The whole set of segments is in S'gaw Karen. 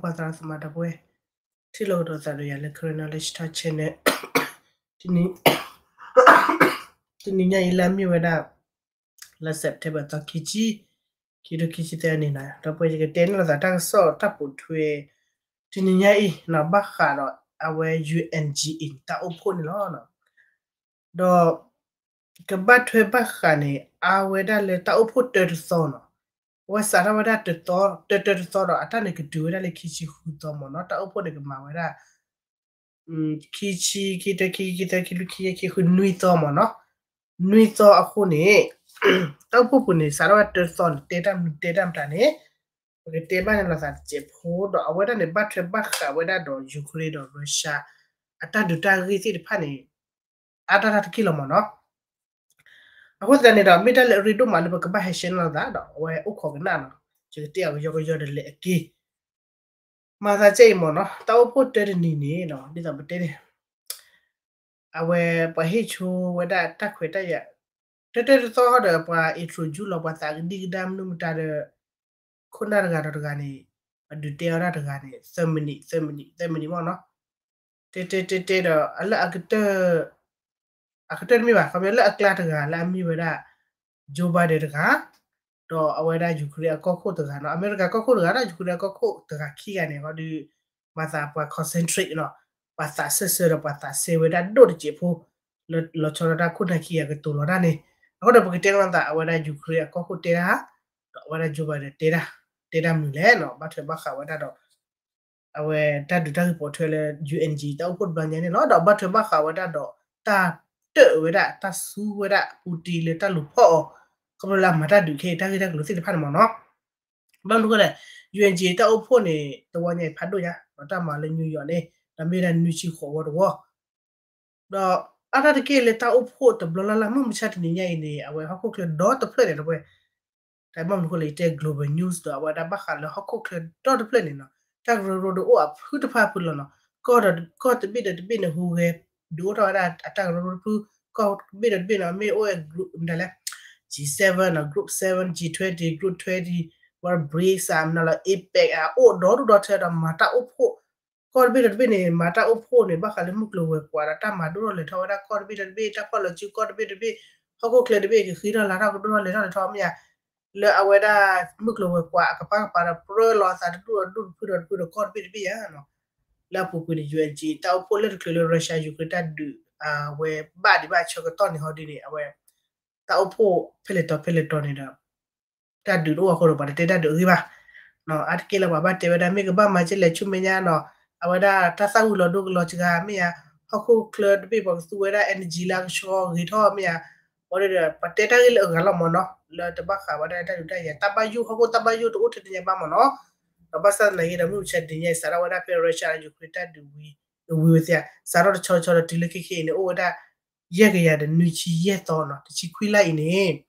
ပှၤသရၣ်သမါဒီပုၢ်ဝဲၢ် ထံၣ်လိာ်ကဒီးသးဒီးယၤလၢ Karen Knowledge Talk Channel တနံၤညါအံၤလၢအမ့ၢ်ဝဲဒၣ် လၢ September သီခံဆံ ခံကထိခံဆံသၢနံၣ်န့ၣ် ဒီပုၢ်ဝဲၢ် ယကတဲန့ၢ်လိာ်သးတၢ်ကစီၣ်တၢ်ပိာ်ထွဲ တနံၤညါအံၤန့ၣ် ဘၣ်ဃးဒီးအဝဲ ယူၣ်အၣ်အၣ်ကၠီၣ်အံၣ် တၢ်အိၣ်ဖှိၣ်န့ၣ်လီၤ. ဒီး ကဘၣ်ထွဲဘၣ်ဃးန့ၣ် အါဝဲဒၣ်လၢတၢ်အိၣ်ဖှိၣ်တၢတသီန့ၣ်, အဝဲစးထီၣ်ဝဲဒၣ်တသီ, တၢတၢတသီဒီး အတၢ်န့ၣ်ကတုၤဝဲဒၣ်လၢခံဆံဃုသီမ့ၢ်နီၤ, တၢ်အိၣ်ဖှိၣ်န့ၣ်ကမၤဝဲဒၣ် ခံဆံ, ခံတၢ, ခံဆံ, ခံဆံ, ခံဆံဃု, နွံသီမ့ၢ်နီၤ, နွံသီအဃိန့ၣ် တၢ်အိၣ်ဖှိၣ်ပူၤန့ၣ် စးထီၣ်ဝဲတၢတသီန့ၣ် တဲတၢ်မနုၤတဲတၢ်မတၤန့ၣ် ပကတဲဘၣ်န့ၣ်လိာ်သးတစဲးဖိဒီး အဝဲဒၣ်န့ၣ် ဘၣ်ထွဲဘၣ်ဃးဝဲဒၣ်ဒီး Ukraine ဒီး Russia အတၢ်ဒုးတၢ်ဂ့ၢ်သ့ၣ်တဖၣ်န့ၣ် အါတၢ်တၢ်တက့ၢ်လီၤမ့ၢ်နီၤ. အဃိသတးန့ၣ်ဒီး မ့ၢ်တၢ်လၢအရ့ဒိၣ်မးလၢပကဘၣ်ဟဲရှဲန့ၢ်လိာ်သးဒီး အဝဲအိၣ်ခိးကနၣ်နီၤ, ယကတဲအီၤကယီကယီဒီးလဲၤအက့ၤ မၤသးကဲအံၤမ့ၢ်နီၤ, တၢ်အိၣ်ဖှိၣ်တၢတနံၤန့ၣ်နီၤ ဒ်သိးပတဲန့ၣ် အဝဲပှၤဟ့ၣ်ဆိဝဲဒၣ်တၢ်ခွဲးတၢ်ယာ် တၢတၢတသီဒီး ပှၤ introduce လီၤပှၤသးကဒံကဒါမနုၤမတၤဒီး ခိၣ်နၢ်တဂၤဒီးတဂၤန့ၣ် အဒုးတဲအီၤဒၣ်တဂၤန့ၣ် သၢမံးနံး, သၢမံးနံး, သၢမံးနံးမ့ၢ်နီၤ, တဲတဲတဲတဲဒီး အလၢအကတၢၢ် အကတၢၢ်တမ့ၢ်ဘၣ်, ခီပညီလၢအကျါတဂၤလၢအမ့ၢ်ဝဲဒၣ် Joe Biden တဂၤ, ဒီးအဝဲဒၣ် Ukraine အကီၢ်ခိၣ်တဂၤနီၤ, အမဲရကၤကီၢ်ခိၣ်တဂၤဒီး Ukraine အကီၢ်ခိၣ်တဂၤခံဂၤန့ၣ် ဃီဒီး မၤသးပှၤ concentrate နီၤ, ပှၤသးစၢၢ်ဆၢဒီးပှၤသးစဲဝဲဒၣ်ဒိၣ်တစဲးဖိ လီၤဆီဒၣ်တၢ်ခိၣ်နၢ်ခံဂၤကတိၤလီၤတၢ်န့ၣ်, အဃိဒီးပကတဲလိာ်သး အဝဲဒၣ် Ukraine အကီၢ်ခိၣ်တဲတၢ်, ဒီးအဝဲဒၣ် Joe Biden တဲတၢ်, တဲတၢ်မနုၤလဲၣ်နီၤ, ဘၣ်ထွဲဘၣ်ဃးဝဲဒၣ်ဒီး အဝဲတၢ်ဒုးတၢ်ဂ့ၢ်ပိာ်ထွဲလၢ ယူၣ်အၣ်အၣ်ကၠီၣ်အံၣ် တၢ်အိၣ်ဖှိၣ်တဘျီညါန့ၣ်လီၤ. ဒီးဘၣ်ထွဲဘၣ်ဃးဝဲဒၣ်ဒီး တၢ်တၢၣ်ဝဲဒၣ် တၢ်စူဝဲဒၣ် Putin လၢတၢ်လူၤဖီၣ်အီၤ ခီဖျိလၢအမၤတၢ်ဒုးခဲအံၤ တၢ်ဂ့ၢ်တၢ်ကျိၤသ့ၣ်တဖၣ်န့ၣ်မ့ၢ်နီၤ. ဘၣ်မနုၤအဃိလဲၣ်, ယူၣ်အၣ်အၣ်ကၠီၣ်အံၣ် တၢ်အိၣ်ဖှိၣ်န့ၣ် တဝီညါအံၤဖးဒိၣ်ညါ ဒီးတၢ်မၤလၢ New York န့ၣ် ဒီးမ့ၢ်ဝဲဒၣ်နွံဆံဃိးဝီတဝီ ဒီးအါတၢ်တက့ၢ်လၢတၢ်အိၣ်ဖှိၣ်တဘျီလၢ်လၢ် မုၢ်မဆါတနံၤညါအံၤန့ၣ် အဝဲဟီၣ်ခိၣ်ချၢဒီတဖျၢၣ်န့ၣ်တဝဲ တၢ်ဘၣ်မနုၤအဃိလဲၣ် ယတဲ global news ဒီးအဝဲဒၣ်ဘၣ်ဃးလၢဟီၣ်ခိၣ်ချၢဒီတဖျၢၣ်န့ၣ်နီၤ, တၢ်ကရၢကရိဒီးအိၣ်အဖုတဖၣ်ဖုလီၤနီၤ, ကီၢ်တဘ့ၣ်ဒီးတဘ့ၣ်န့ၣ် ဟူးဂဲၤ ဒုးအိၣ်ထီၣ်ဝဲဒၣ်အတၢ်ကရၢကရိတဖု, ကီၢ်တဘ့ၣ်ဒီးတဘ့ၣ်န့ၣ် မ့ၢ်အိၣ်ဝဲ group မနုၤလဲၣ်, G seven နီၤ, group seven, G twenty, group twenty, World BRICS မနုၤလီၤ APEC အအိၣ်ဒီဒူၣ်ဒီထၢဒီးမၤတၢ်အိၣ်ဖှိၣ် ကီၢ်တဘ့ၣ်ဒီးတဘ့ၣ်န့ၣ် မၤတၢ်အိၣ်ဖှိၣ်န့ၣ် ဘၣ်ဃးလၢမုၢ်ကျိၤဝဲၤကွာ်ဒီးတၢ်မၤဒိၣ်ထီၣ်လဲၤထီၣ်ဝဲဒၣ်ကီၢ်တဘ့ၣ်ဒီးတဘ့ၣ်, တၢ်ဖီၣ်လီၤစုကီၢ်တဘ့ၣ်ဒီးတဘ့ၣ်, ဟီၣ်ခိၣ်ချၢတဘ့ၣ် ကဃ့ထီၣ်လၤထီၣ်ကဒိၣ်ထီၣ်လဲၤထီၣ်လဲၤထီၣ်မ့ၢ်ဧါ, လၢအဝဲဒၣ်မုၢ်ကျိၤဝဲၤကွာ်အကပၤကပၤဒီး ပြၢလီၤအသးတဒူၣ်ဒီးတဒူၣ်တဖုဒီးတဖုဒီးကီၢ်တဘ့ၣ်တဘ့ၣ်ဧါနီၤ. လၢအပူၤကွံာ်န့ၣ် ယူၣ်အၣ်အၣ်ကၠီၣ်အံၣ် တၢ်အိၣ်ဖှိၣ်လၢတချုးလၢ Russia Ukraine တၢ်ဒုး အဝဲဘၣ်ဒံးဘၣ်ဆၢကတီၢ်န့ၣ်ဟီဒ်န့ၣ် အဝဲ တၢ်အိၣ်ဖှိၣ်ဖဲလဲၣ်တီၤဖဲလဲၣ်တီၤန့ၣ်ဒီး တၢ်ဒုးတအိၣ်အဃိဒီး ပှၤတတဲတၢ်ဒုးအဂ့ၢ်ဘၣ်. အါတက့ၢ်လၢပှၤဘၣ်တဲဝဲဒၣ် မ့ၢ်ကဘၣ်မၤကလဲၣ်ဆူမဲာ်ညါနီၤ, အဝဲဒၣ်တၢ်သၣ်ဝံၤလီၤဒိကလီၤစှၤမ့ၢ်ဧါ, ဟီၣ်ခိၣ်ချၢတဘ့ၣ်ပှၤကသူဝဲဒၣ် energy လၢအကဆှီဂ့ၤထီၣ်မ့ၢ်ဧါ, အဃိဒီး ပှၤတဲတၢ်ဂ့ၢ်လၢအဂၤလီၤမ့ၢ်နီၤ, လၢတဘၣ်ဃးဝဲဒၣ်တၢ်ဒုးတၢ်ယၤ တၢ်ဘၣ်ယိၣ် ဟီၣ်ခိၣ်တၢ်ဘၣ်ယိၣ်တအိၣ်ထဲတညါဘၣ်မ့ၢ်နီၤ. ဒီးဘၣ်ဆၣ်သနာ်က့ဒီး မုၢ်မဆါတနံၤညါအံၤ စးထီၣ်ဝဲဒၣ်ဖဲ Russia Ukraine တၢ်ဒုးဝံၤ ဝံၤဝဲသ့ၣ်ဧါ, စးထီၣ်တဆီဆီဒီးတုၤလၢခဲခဲအံၤန့ၣ် အိၣ်ဝဲဒၣ် ယဲၢ်ကယၤဒီးနွံဆံယဲၢ်သီနီၤ, တဆံခွံလါအံၤန့ၣ်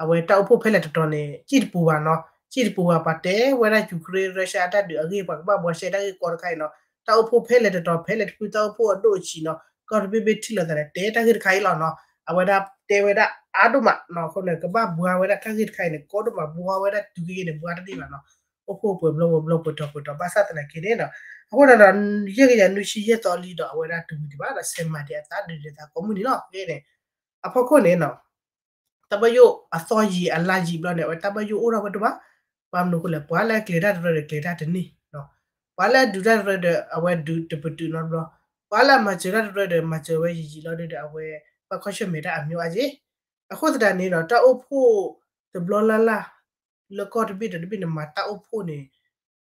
အဝဲတၢ်အိၣ်ဖှိၣ်ဖဲလဲၣ်တတီၤန့ၣ် စံၣ်တပူၤဘၣ်နီၤ, စံၣ်တပူၤဘၣ် ပှၤတဲဝဲဒၣ် Ukraine Russia အတၢ်ဒုးအဂ့ၢ် ပှၤကဘၣ်ဘှါရှဲတၢ်ဂ့ၢ်ကီတခါအံၤနီၤ, တၢ်အိၣ်ဖှိၣ်ဖဲလဲၣ်တတီၤ ဖဲလဲၣ်တဖု တၢ်အိၣ်ဖှိၣ်အဒိၣ်အဆံးနီၤ, ကီၢ်တဘ့ၣ်ဘ့ၣ်ထံၣ်လိာ်သးန့ၣ် တဲတၢ်ဂ့ၢ်တခါအံၤလီၤနီၤ, အဝဲဒၣ်တဲဝဲဒၣ်အါဒိၣ်မးနီၤ, အဃိန့ၣ် ကဘၣ်ဘှါဝဲဒၣ်တၢ်ဂ့ၢ်တခါအံၤန့ၣ် ကီဒိၣ်မး ဘှါဝဲဒၣ်တုၤခဲခဲန့ၣ် ဘှါတန့ၢ်ဘၣ်နီၤ, အိၣ်ဖှိၣ်ပှဲၤဘျီဝဲဘျီပှဲၤတီၤပှဲၤတီၤ ဘၣ်ဆၣ်သနာ်က့န့ၣ်နီၤ, အဃိန့ၣ်ဒီး ယဲၢ်ကယၤနွံဆံယဲၢ်သီလံဒီး အဝဲဒၣ်တဝံၤဒံးဘၣ်ဒီး ဆဲးမၤဒံးအသးဒုးဒံးအသးကိးမုၢ်နံၤလီၤ. အဃိန့ၣ် အဖီခိၣ်န့ၣ်နီၤ တၢ်ဘၣ်ယိၣ်အသီယံာ်အလါယံာ်ဘျီန့ၣ် အဝဲတၢ်ဘၣ်ယိၣ်အိၣ်ထီၣ်ဝဲဒိၣ်မး, ဘၣ်မနုၤအဃိလဲၣ် ပှၤလၢအကျဲၤတၢ်တရၢဒီးကျဲၤတၢ်တန့ၢ်, ပှၤလၢအဒုးတၢ်တရၢဒီး အဝဲဒုးတပတုာ်နီတဘျီ, ပှၤလၢအမၤစၢၤတၢ်တရၢဒီး မၤစၢၤဝဲယံာ်ယံာ်လီၤဒီး အဝဲဘၣ်ခီဆၢၣ်မဲာ်တၢ်အမျိုးအါက့ၢ်, အဃိသတးန့ၣ်ဒီး တၢ်အိၣ်ဖှိၣ်တဘျီလၢ်လၢ် လၢကီၢ်တဘ့ၣ်ဒီးတဘ့ၣ်န့ၣ် မၤတၢ်အိၣ်ဖှိၣ်န့ၣ်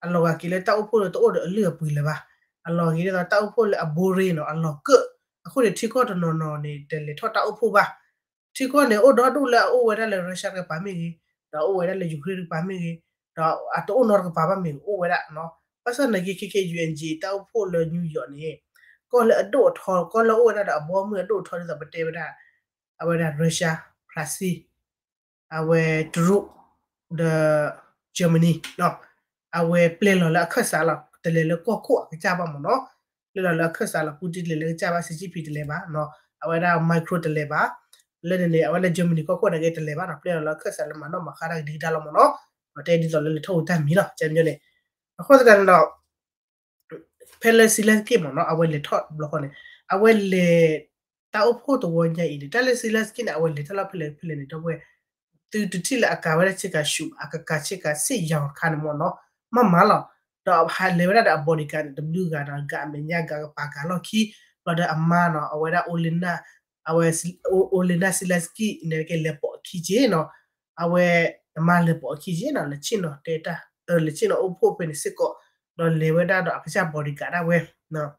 အလီၤဂာ်က့ၤလၢတၢ်အိၣ်ဖှိၣ်လၢတအိၣ်ဒီးအလုၢ်အပှ့ၤလၢၤဘၣ်, အလီၤဂာ်က့ၤဒ်သိးတၢ်အိၣ်ဖှိၣ်လၢအ boring နီၤ အလီၤကၢၣ်, အဃိန့ၣ် ထံကီၢ်တနီၤနီၤန့ၣ် တလဲၤထီၣ်တၢ်အိၣ်ဖှိၣ်ဘၣ်, ထံကီၢ်န့ၣ် အိၣ်ဒီဒူၣ်လၢအအိၣ်ဝဲဒၣ်လၢ Russia တကပၤမ့ၢ်ဂ့ၤ, ဒီးအိၣ်ဝဲဒၣ်လၢ Ukraine တကပၤမ့ၢ်ဂ့ၤ, ဒီးအတအိၣ်နီတကပၤဘၣ်မ့ၢ်ဂ့ၤ အိၣ်ဝဲဒၣ်နီၤ, ဘၣ်ဆၣ်သနာ်က့ ခဲခဲ ယူၣ်အၣ်ကၠီၣ်အံၣ် တၢ်အိၣ်ဖှိၣ်လၢ New York န့ၣ် ကီၢ်လၢအဒိၣ်အထီ ကီၢ်လၢအအိၣ်ဝဲဒၣ်ဒီးအဘီအမုၢ်အဒိၣ်အထီဒ်သိးပတဲဝဲဒၣ် အဝဲဒၣ် Russia, Brazil, အဝဲတရူး ဒီး Germany နီၤ, အဝဲပျဲလီၤလၢအခၢၣ်စးလီၤ, တလဲၤလၢကီၢ်ခိၣ်အကစၢ်ဘၣ်မ့ၢ်နီၤ, ပျဲလီၤလၢအခၢၣ်စးလီၤ, Putin တလဲၤလၢကစၢ်ဘၣ်, Xi Jinping တလဲၤဘၣ်နီၤ, အဝဲဒၣ် Macron တလဲၤဘၣ်, လၢန့ၣ်န့ၣ် အဝဲလၢ Germany ကီၢ်ခိၣ်န့ၣ်က့တလဲၤဘၣ်နီၤ, ပျဲလီၤလၢအခၢၣ်စးလၢမၤနီၣ်မၤဃါတၢ်ကဒံကဒါလီၤမ့ၢ်နီၤ, ပတဲဒ်သိးလၢလဲၤထီၣ်ဝံၤတၢ်မံၤလီၤ, ကဲမညီန့ၣ်, အဃိသတးန့ၣ်ဒီး ဖဲလၢ Zelensky မ့ၢ်နီၤ အဝဲလဲၤထီၣ်တဘျီဃီန့ၣ် အဝဲလဲၤ တၢ်အိၣ်ဖှိၣ်တဝီညါအံၤန့ၣ် တၢ်လၢ Zelensky န့ၣ် အဝဲလဲၤထီၣ်လၢဖဲလဲၣ်ဖဲလဲၣ်န့ၣ် ဒီပုၢ်ဝဲၢ် သုတထံၣ်လၢအကၤဝဲဒၣ်ဆ့ကၤဆူး အကကၤဆ့ကၤ စစ်ရုံး တခါန့ၣ်မ့ၢ်နီၤ မ့ၢ်မးလီၤ. ဒီးဟးလဲၤဝဲဒၣ်ဒီးအ bodyguard န့ၣ် တဘျုးဂၤဒီး ဂၤအမဲာ်ညါ ဂၤကပၤ ဂၤလီၢ်ခံ ဘျီဒီးအမါနီၤ အဝဲဒၣ် Olena အဝဲ Olena Zelensky န့ၣ်က့လဲၤပိာ်အခံက့နီၤ အဝဲ အမါလဲၤပိာ်အခံက့နီၤ လဲၤဆ့ၣ်နီၤတဲတၢ် လဲၤဆ့ၣ်နီၤအိၣ်ဖှိၣ်ဖဲန့ၣ်စ့ၢ်ကီး ဒီးလဲၤဝဲဒၣ်ဒီးအကစၢ် bodyguard ဒၣ်ဝဲ ဒီးလီၤ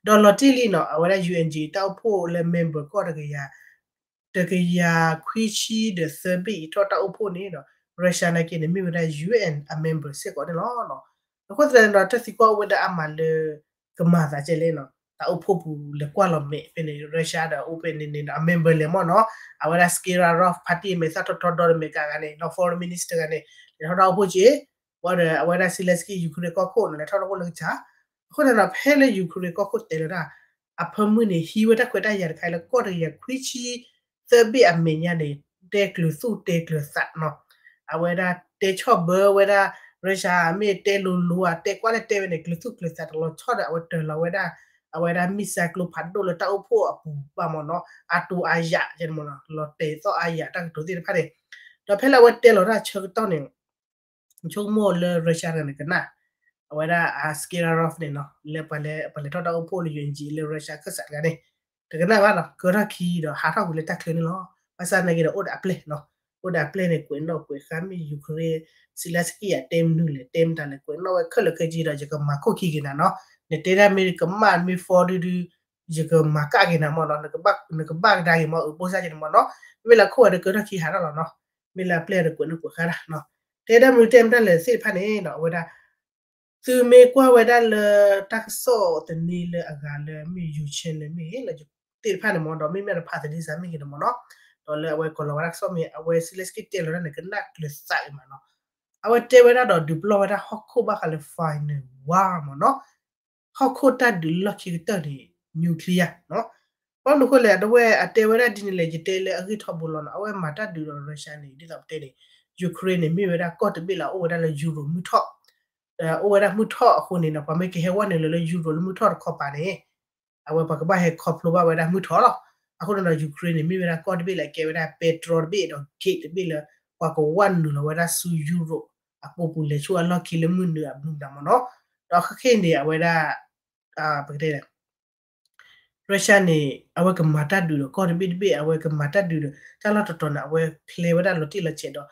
တံၢ်လံနီၤ အဝဲဒၣ် ယူၣ်အၣ်အ့ၣ် တၢ်အိၣ်ဖှိၣ်လၢ member ကီၢ်တကယၤ တကယၤခွံဆံဒီးသၢဘ့ၣ်အံၤထီၣ်တၢ်အိၣ်ဖှိၣ်န့ၣ်ဒီး Russia နာ်က့န့ၣ် မ့ၢ်ဝဲဒၣ် ယူၣ်အၣ်အ့ၣ် အ member စ့ၢ်ကီးန့ၣ်လီၤ. အဃိသတးန့ၣ်ဒီး တၢ်သံကွၢ်အိၣ်ဝဲဒၣ်အါမးလၢ ကမၤသးကဲလဲၣ်နီၤ တၢ်အိၣ်ဖှိၣ်ပူၤလဲၤကွၢ်လီၤမဲာ်ဖဲန့ၣ် Russia ဒီးအိၣ်ဖဲန့ၣ်န့ၣ်ဒီး အ member လဲၣ်မ့ၢ်နီၤ အဝဲဒၣ် Scaradov party မဲာ်သၣ်ထီထီဒီတမဲာ်ကဂၤန့ၣ် ဒီး foreign minister တဂၤန့ၣ် လဲၤထီၣ်တၢ်အိၣ်ဖှိၣ်က့ ဝံၤဒီးအဝဲဒၣ် Zelensky Ukraine ကီၢ်ခိၣ်န့ၣ် လဲၤထီၣ်တၢ်အိၣ်ဖှိၣ်လၢကစၢ် အဃိသတးဒီး ဖဲလၢ Ukraine ကီၢ်ခိၣ်တဲလီၤတၢ် အဖၢမုၢ်န့ၣ် ဟံးဝဲတၢ်ခွဲးတၢ်ယာ်တခါအံၤလၢကီၢ်တကယၤခွံဆံသၢဘ့ၣ်အမဲာ်ညါန့ၣ် တဲကျၢၤသူၣ်တဲကျၢၤသးနီၤ အဝဲဒၣ်တဲဆီၣ်ဘၢဝဲဒၣ် Russia မ့ၢ်တဲလိၤလိၤဧါ တဲကွၢ်လၢတဲဝဲန့ၣ် ကျၢၤသူၣ်ကျၢၤသးတလီၤဆီဒီး အဝဲတၢၤလီၤဝဲဒၣ် အဝဲဒၣ် missile ကျိဖးဒိၣ်လၢတၢ်အိၣ်ဖှိၣ်အပူၤဘၣ်မ့ၢ်နီၤ အတိၤအါယၣ်မ့ၢ်နီၤ လီၤတဲာ်သီၣ်အါယၣ်တၢ်ကတိၤသ့ၣ်တဖၣ်န့ၣ် ဒီးဖဲလၢအဝဲတဲလီၤတၢ်ဆၢကတီၢ်န့ၣ် ဆိကမိၣ်လၢ Russia တဂၤန့ၣ်ကနၣ် အဝဲဒၣ် Scaradov န့ၣ်နီၤ လၢပှၤလဲၤထီၣ်တၢ်အိၣ်ဖှိၣ်လၢ ယူၣ်အၣ်အ့ၣ် လၢ Russia ခၢၣ်စးတဂၤန့ၣ် တကနၣ်ဘၣ်နီၤ ကၢထီၣ်ခံဒီးဟးထီၣ်ကွံာ်လၢတၢ်ချၢန့ၣ်လီၤ. ဘၣ်ဆၣ်နာ်က့ဒီးအိၣ်ဒီးအပျဲၢ်နီၤ အိၣ်ဒီးအပျဲၢ်န့ၣ် ကွဲးနီၣ်ကွဲးဃါမ့ၢ် Ukraine Zelensky အတဲမနုၤလဲၣ် တဲမတၤလဲၣ် ကွဲးနီၣ်ဝဲခဲလၢာ်ခဲဆ့ဒီး ယကမၤခိၣ်ခံက့ၤနၤနီၤ နတဲဒၣ်မ့ၢ်ကမၣ်မ့ၢ် force ဒုဒု ယကမၤကၣ်က့ၤနၤမ့ၢ်နီၤ နကဘၣ်ကဒါက့ၤမ့ၢ်အဘိၣ်စၢ်က့ၤန့ၣ်မ့ၢ်နီၤ မ့ၢ်လၢခိၣ်ဝဲဒီးကၢထီၣ်ခံဟးထီၣ်လီၤနီၤ မ့ၢ်လၢအပျဲၢ်ဒီးကွဲးနီၣ်ကွဲးဃါဒၣ်နီၤ တဲဒၣ်မနုၤတဲမတၤလဲၣ်သ့ၣ်တဖၣ်န့ၣ်နီၤ အဝဲဒၣ် သုမ့ၢ်ကွၢ်ဝဲဒၣ်လၢ တၢ်ကစီၣ်သန့လၢအဂၤလၢမ့ၢ် Ukraine လၢမ့ၢ်ဂ့ၤ သ့ၣ်တဖၣ်န့ၣ်မ့ၢ် ဒီးမ့မ့ၢ်ဒီးဖးသဒံစးမ့ၢ်ဂ့ၤန့ၣ်မ့ၢ်နီၤ ဒီးလၢအဝဲကိးလီၤဝဲဒၣ်တၢ်ကစီၣ်မ့ၢ် အဝဲ Zelensky တဲလီၤဒၣ်န့ၣ် ကနၣ်ကျၢၤသးအံၤမ့ၢ်နီၤ အဝဲတဲဝဲဒၣ်ဒီးဒုးပလီၢ်ဝဲဒၣ်ဟီၣ်ခိၣ်ဘၣ်ဃးလၢ final war မ့ၢ်နီၤ ဟီၣ်ခိၣ်တၢ်ဒုးလီၢ်ခံကတၢၢ်န့ၣ် nuclear နီၤ ဘၣ်မနုၤအဃိလဲၣ် အဝဲအတဲဝဲဒၣ်ဒ်န့ၣ်လဲၣ် ယတဲလၢအဂ့ၢ်ထီဘိလီၤနီၤ အဝဲမၤတၢ်ဒုးဒီး Russia န့ၣ် ဒ်သိးပတဲန့ၣ် Ukraine န့ၣ် မ့ၢ်ဝဲဒၣ်ကီၢ်တဘ့ၣ်လၢအအိၣ်ဝဲဒၣ်လၢ Europe မုၢ်ထီၣ် အိၣ်ဝဲဒၣ်မုၢ်ထီၣ်အဃိန့ၣ်နီၤ ပှၤမ့ၢ်ကဟဲဝဲနုာ်လီၤလၢ Europe လၢမုၢ်ထီၣ်တခီပၤန့ၣ် အဝဲပှၤကဘၣ်ဟဲခီဖျိဘၣ်ဝဲဒၣ်မုၢ်ထီၣ်လီၤ. အဃိန့ၣ်ဒီး Ukraine န့ၣ် မ့ၢ်ဝဲဒၣ်ကီၢ်တဘ့ၣ်လၢအကဲဝဲဒၣ် ပဲတြီတဘ့ၣ်ဒီး gate တဘ့ၣ်လၢ ပှၤကဝဲနုာ်လီၤဝဲဒၣ်ဆူ Europe အပူၤပူၤလဲၤဆူအလီၢ်ခံလၢမုၢ်နုာ်အဘျုးမတၤမ့ၢ်နီၤ. ဒီးခဲခဲအံၤန့ၣ် အဝဲဒၣ် ပကတဲ Russia န့ၣ် အဝဲကမၤတၢ်ဒုးဒီးကီၢ်တဘ့ၣ်တဘ့ၣ် အဝဲကမၤတၢ်ဒုးဒီး တၢ်လီၢ်တတီၤန့ၣ် အဝဲဖျဲဝဲဒၣ်လီၤတံၢ်လီၤဆဲးဒီး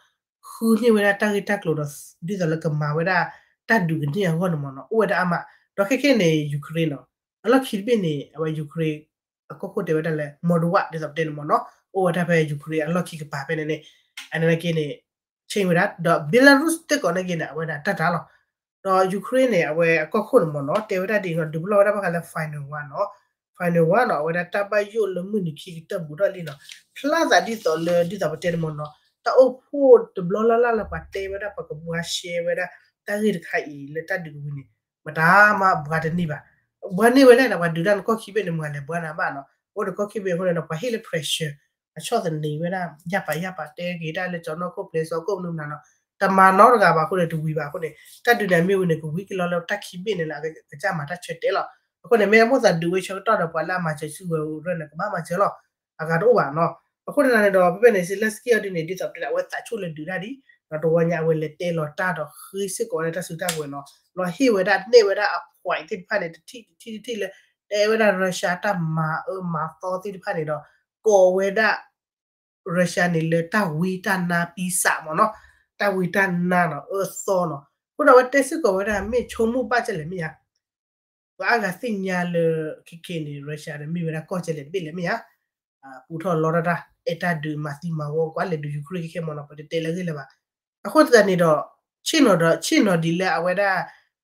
ဃုန့ၢ်ဝဲဒၣ်တၢ်ဂ့ၢ်တၢ်ကျိၤဒီး ဒ်သိးလၢကမၤဝဲဒၣ်တၢ်ဒုးကန့ၢ်အဂီၢ်န့ၣ်မ့ၢ်နီၤ အိၣ်ဝဲဒၣ်အါမး ဒီးခဲခဲန့ၣ် Ukraine နီၤ အလီၢ်ခံတဘ့ၣ်န့ၣ် အဝဲ Ukraine အကီၢ်ခိၣ်တဲဝဲဒၣ်လၢ Moldova ဒ်သိးပတဲန့ၣ်မ့ၢ်နီၤ အိၣ်ဝဲဒၣ်ဖဲ Ukraine အလီၢ်ခံကပၤဖဲန့ၣ်န့ၣ် အန့ၣ်က့န့ၣ် change ဝဲဒၣ် ဒီး Belarus သ့ၣ်ကီးန့ၣ်က့န့ၣ် အဝဲဒၣ်တၢ်တၢ်လီၤ. ဒီး Ukraine န့ၣ် အဝဲအကီၢ်ခိၣ်န့ၣ်မ့ၢ်နီၤ တဲဝဲဒၣ်ဒ်အံၤနီၤ ဒုးပလီၢ်ဝဲဒၣ်ဘၣ်ဃးလၢ final war နီၤ final war နီၤ အဝဲဒၣ်တၢ်ဘၣ်ယိၣ်လၢမုၢ်နုာ်ခံကတၢၢ်ဘူးထီၣ်လံနီၤ ဖျါသးဒ်သိးလၢ ဒ်သိးပတဲန့ၣ်မ့ၢ်နီၤ တၢ်အိၣ်ဖှိၣ်တဘျီလၢ်လၢ်လၢပှၤတဲဝဲဒၣ် ပှၤကဘှါရှဲဝဲဒၣ် တၢ်ဂ့ၢ်တခါအံၤလၢတၢ်ဒုးကဝံၤန့ၣ် မတၤမးဘှါတန့ၢ်ဘၣ်. ဘှါန့ၢ်ဝဲလဲၣ်နီၤ ပှၤဒုးတၢ်နကီၢ်ခံဘ့ၣ်န့ၣ် မၤလဲၤဘှါနၤဘၣ်နီၤ အိၣ်ဒီးကီၢ်ခံဘ့ၣ်အဃိန့ၣ်ဒီး ပှၤဟ့ၣ်လၢ pressure အဆီၣ်သနံးဝဲဒၣ် ယၢ်ပာ်ယၢ်ပာ်တဲက့ၤတၢ်လၢကၠီၤနီၢ်ခိၣ် ပျဲစီၤခိၣ်မနုၤမနုၤနီၤ တမၤနီတဂၤဘၣ်အဃိန့ၣ် တဝံၤဘၣ်အဃိန့ၣ် တၢ်ဒုးန့ၣ်မ့ၢ်ဝံၤန့ၣ် ကဝံၤကလီလၢတၢ်ခံဘ့ၣ်န့ၣ်လၢအကစၢ်မၤတၢ်ဆၢတဲာ်လီၤ. အဃိန့ၣ် မ့ၢ်အမိၣ်သးဒုးဝဲဆၢကတီၢ်ဒီး ပှၤလၢအမၤစၢၤစုဝဲၤရၢၣ်န့ၣ် ကဘၣ်မၤစၢၤလီၤ. အဂၤတအိၣ်ဘၣ်နီၤ. အဃိသတးန့ၣ်ဒီး ဖဲဖဲန့ၣ် Zelensky အီၤဒ်န့ၣ် ဒ်သိးပတဲန့ၣ် အဝဲသးဆူၣ်လၢဒုးတၢ်ဒံး ဒီးတဝီညါအဝဲလဲၤတဲလီၤတၢ်ဒီးဃ့စ့ၢ်ကီးဝဲဒၣ်တၢ်စုတၢ်ကဝဲၤနီၤ လီၤဟ့ၣ်ဝဲဒၣ်နဲၣ်ဝဲဒၣ်အ point သ့ၣ်တဖၣ်န့ၣ် တထံၣ်တထံၣ်တထံၣ်လၢ တဲဝဲဒၣ် Russia တၢ်မၤအၢမၤသီသ့ၣ်တဖၣ်န့ၣ်ဒီး ကိးဝဲဒၣ် Russia န့ၣ်လၢတၢ်ဝံတၢ်နါပံစးမ့ၢ်နီၤ တၢ်ဝံတၢ်နါနီၤ အၢသီနီၤ အဃိဒီးအဝဲတဲစ့ၢ်ကီးဝဲဒၣ် မ့ၢ်ဆိကမိၣ်ဘၣ်ကဲလဲၣ်မ့ၢ်ဧါ ပှၤအါဂၤသ့ၣ်ညါလၢခဲခဲန့ၣ် Russia န့ၣ် မ့ၢ်ဝဲဒၣ်ကီၢ်ကဲလဲၣ်တဘ့ၣ်လဲၣ်မ့ၢ်ဧါ ပူထီၣ်လီတၢ်တၢ် အဲၣ်တၢ်ဒုးမၤသံမၤဝီကွၢ်လဲၤဒုး Ukraine ခဲခဲမ့ၢ်နီၤ ပတတဲလၢအဂ့ၢ်လၢၤဘၣ်. အဃိသတးန့ၣ်ဒီး ဆ့ၣ်နီၤဒီး ဆ့ၣ်နီၤဒ်လၢအဝဲဒၣ်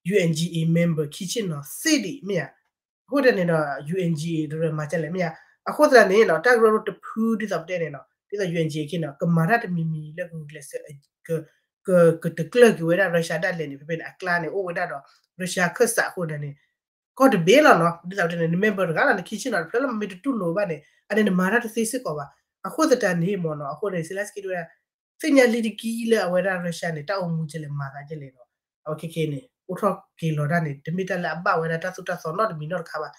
ယူၣ်အၣ်အ့ၣ် member ခံဆ့ၣ်နီၤသ့ဒံးမ့ၢ်ဧါ အဃိသတးန့ၣ်ဒီး ယူၣ်အၣ်အ့ၣ် တရၢမၤကဲလဲၣ်မ့ၢ်ဧါ. အဃိသတးန့ၣ်နီၤ တၢ်ကရၢကရိတဖုဒ်သိးပတဲန့ၣ်နီၤ ဒ်သိး ယူၣ်အၣ်အ့ၣ် က့နီၤ ကမၤတၢ်တမံၤမံၤလၢကဂုာ်ကျဲးစၢး ကတကျၢၢ်က့ၤဝဲဒၣ် Russia ဒၣ်လဲာ်န့ၣ် ဖဲဖဲန့ၣ် အကျါန့ၣ် အိၣ်ဝဲဒၣ်ဒီး Russia ခၢၣ်စးအဃိန့ၣ် ကီၢ်တဘ့ၣ်လီၤနီၤ ဒ်သိးပတဲန့ၣ် န member တဂၤလီၤ နခံဆ့ၣ်နီၤတဖျၢၣ်လီၤ မ့ၢ်တတူၢ်လိာ်ဘၣ်န့ၣ် အန့ၣ်နမၤတၢ်တသ့စ့ၢ်ကီးဘၣ်. အဃိသတးန့ၣ်မ့ၢ်နီၤ အဃိန့ၣ် Zelensky တဲဝဲဒၣ် သ့ၣ်ညါလံတက့ၢ်လၢအဝဲဒၣ် Russia န့ၣ် တၢ်အိၣ်မူကဲလဲၣ် မၤသးကဲလဲၣ်နီၤ အဝဲခဲခဲန့ၣ် အိၣ်ထီၣ်က့ၤလီၤဒၣ်န့ၣ် တမ့ၢ်တၢ်လၢအဘၣ်ဝဲဒၣ်တၢ်သိၣ်တၢ်သီနီတမံၤနီတခါဘၣ်.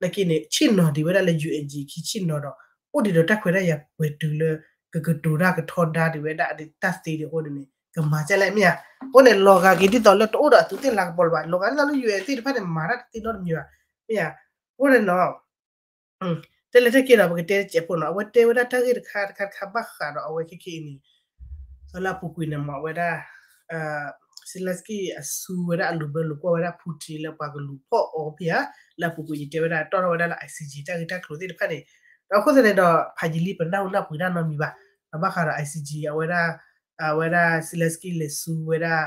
နာ်က့န့ၣ် ဆ့ၣ်နီၤဒံးဝဲဒၣ်လၢ ယူၣ်အ့ၣ်အ့ၣ် ခံဆ့ၣ်နီၤဒီး အိၣ်ဒံးဒီးတၢ်ခွဲးတၢ်ယာ်ပှဲၤတုၤလၢ ကကတိၤတၢ်ကထီဒါဒံးဝဲဒၣ်တၢ်သ့ဒံးအဃိန့ၣ်န့ၣ် ကမၤကလဲၣ်မ့ၢ်ဧါ. အဃိန့ၣ် လီၤဂာ်က့ၤဒ်သိးလၢတအိၣ်ဒီးအသုးသ့ၣ်လၤကပီၤလၢၤဘၣ်, လီၤဂာ်ဒ်သိးလၢ ယူၣ်အ့ၣ်အ့ၣ် သ့ၣ်တဖၣ်န့ၣ် မၤတၢ်တသ့နီတမံၤဘၣ် မ့ၢ်ဧါ. အဃိန့ၣ်နီၤ တဲလဲၤတက့ၢ်ဒီး ပကတဲတစဲးဖိနီၤ, အဝဲတဲဝဲဒၣ်တၢ်ဂ့ၢ်တခါတခါတခါဘၣ်ဃးဒီးအဝဲခဲခဲအံၤန့ၣ် သီလၢအပူၤကွံာ်န့ၣ်မ့ၢ်ဝဲဒၣ် Zelensky အဆူဝဲဒၣ်အလိာ်ဘၢလိာ်ကွီၢ်ဝဲဒၣ် Putin လၢပှၤကလူၤဖီၣ်အီၤဖဲဧါ, လၢအပူၤကွံာ်ယတဲဝဲဒၣ် တီၢ်ထီၣ်ဝဲဒၣ်လၢ I C J တၢ်ဂ့ၢ်တၢ်ကျိၤသ့ၣ်တဖၣ်န့ၣ်, ဒီးအဃိသတးန့ၣ်ဒီး ဖးယံာ်လံ ပနၢ်ဟူနၢ်ပှ့ၤတၢ်နီတမံၤဘၣ်, ဒီးဘၣ်ဃးဒီး I C J အဝဲဒၣ် အဝဲဒၣ် Zelensky လဲၤဆူဝဲဒၣ်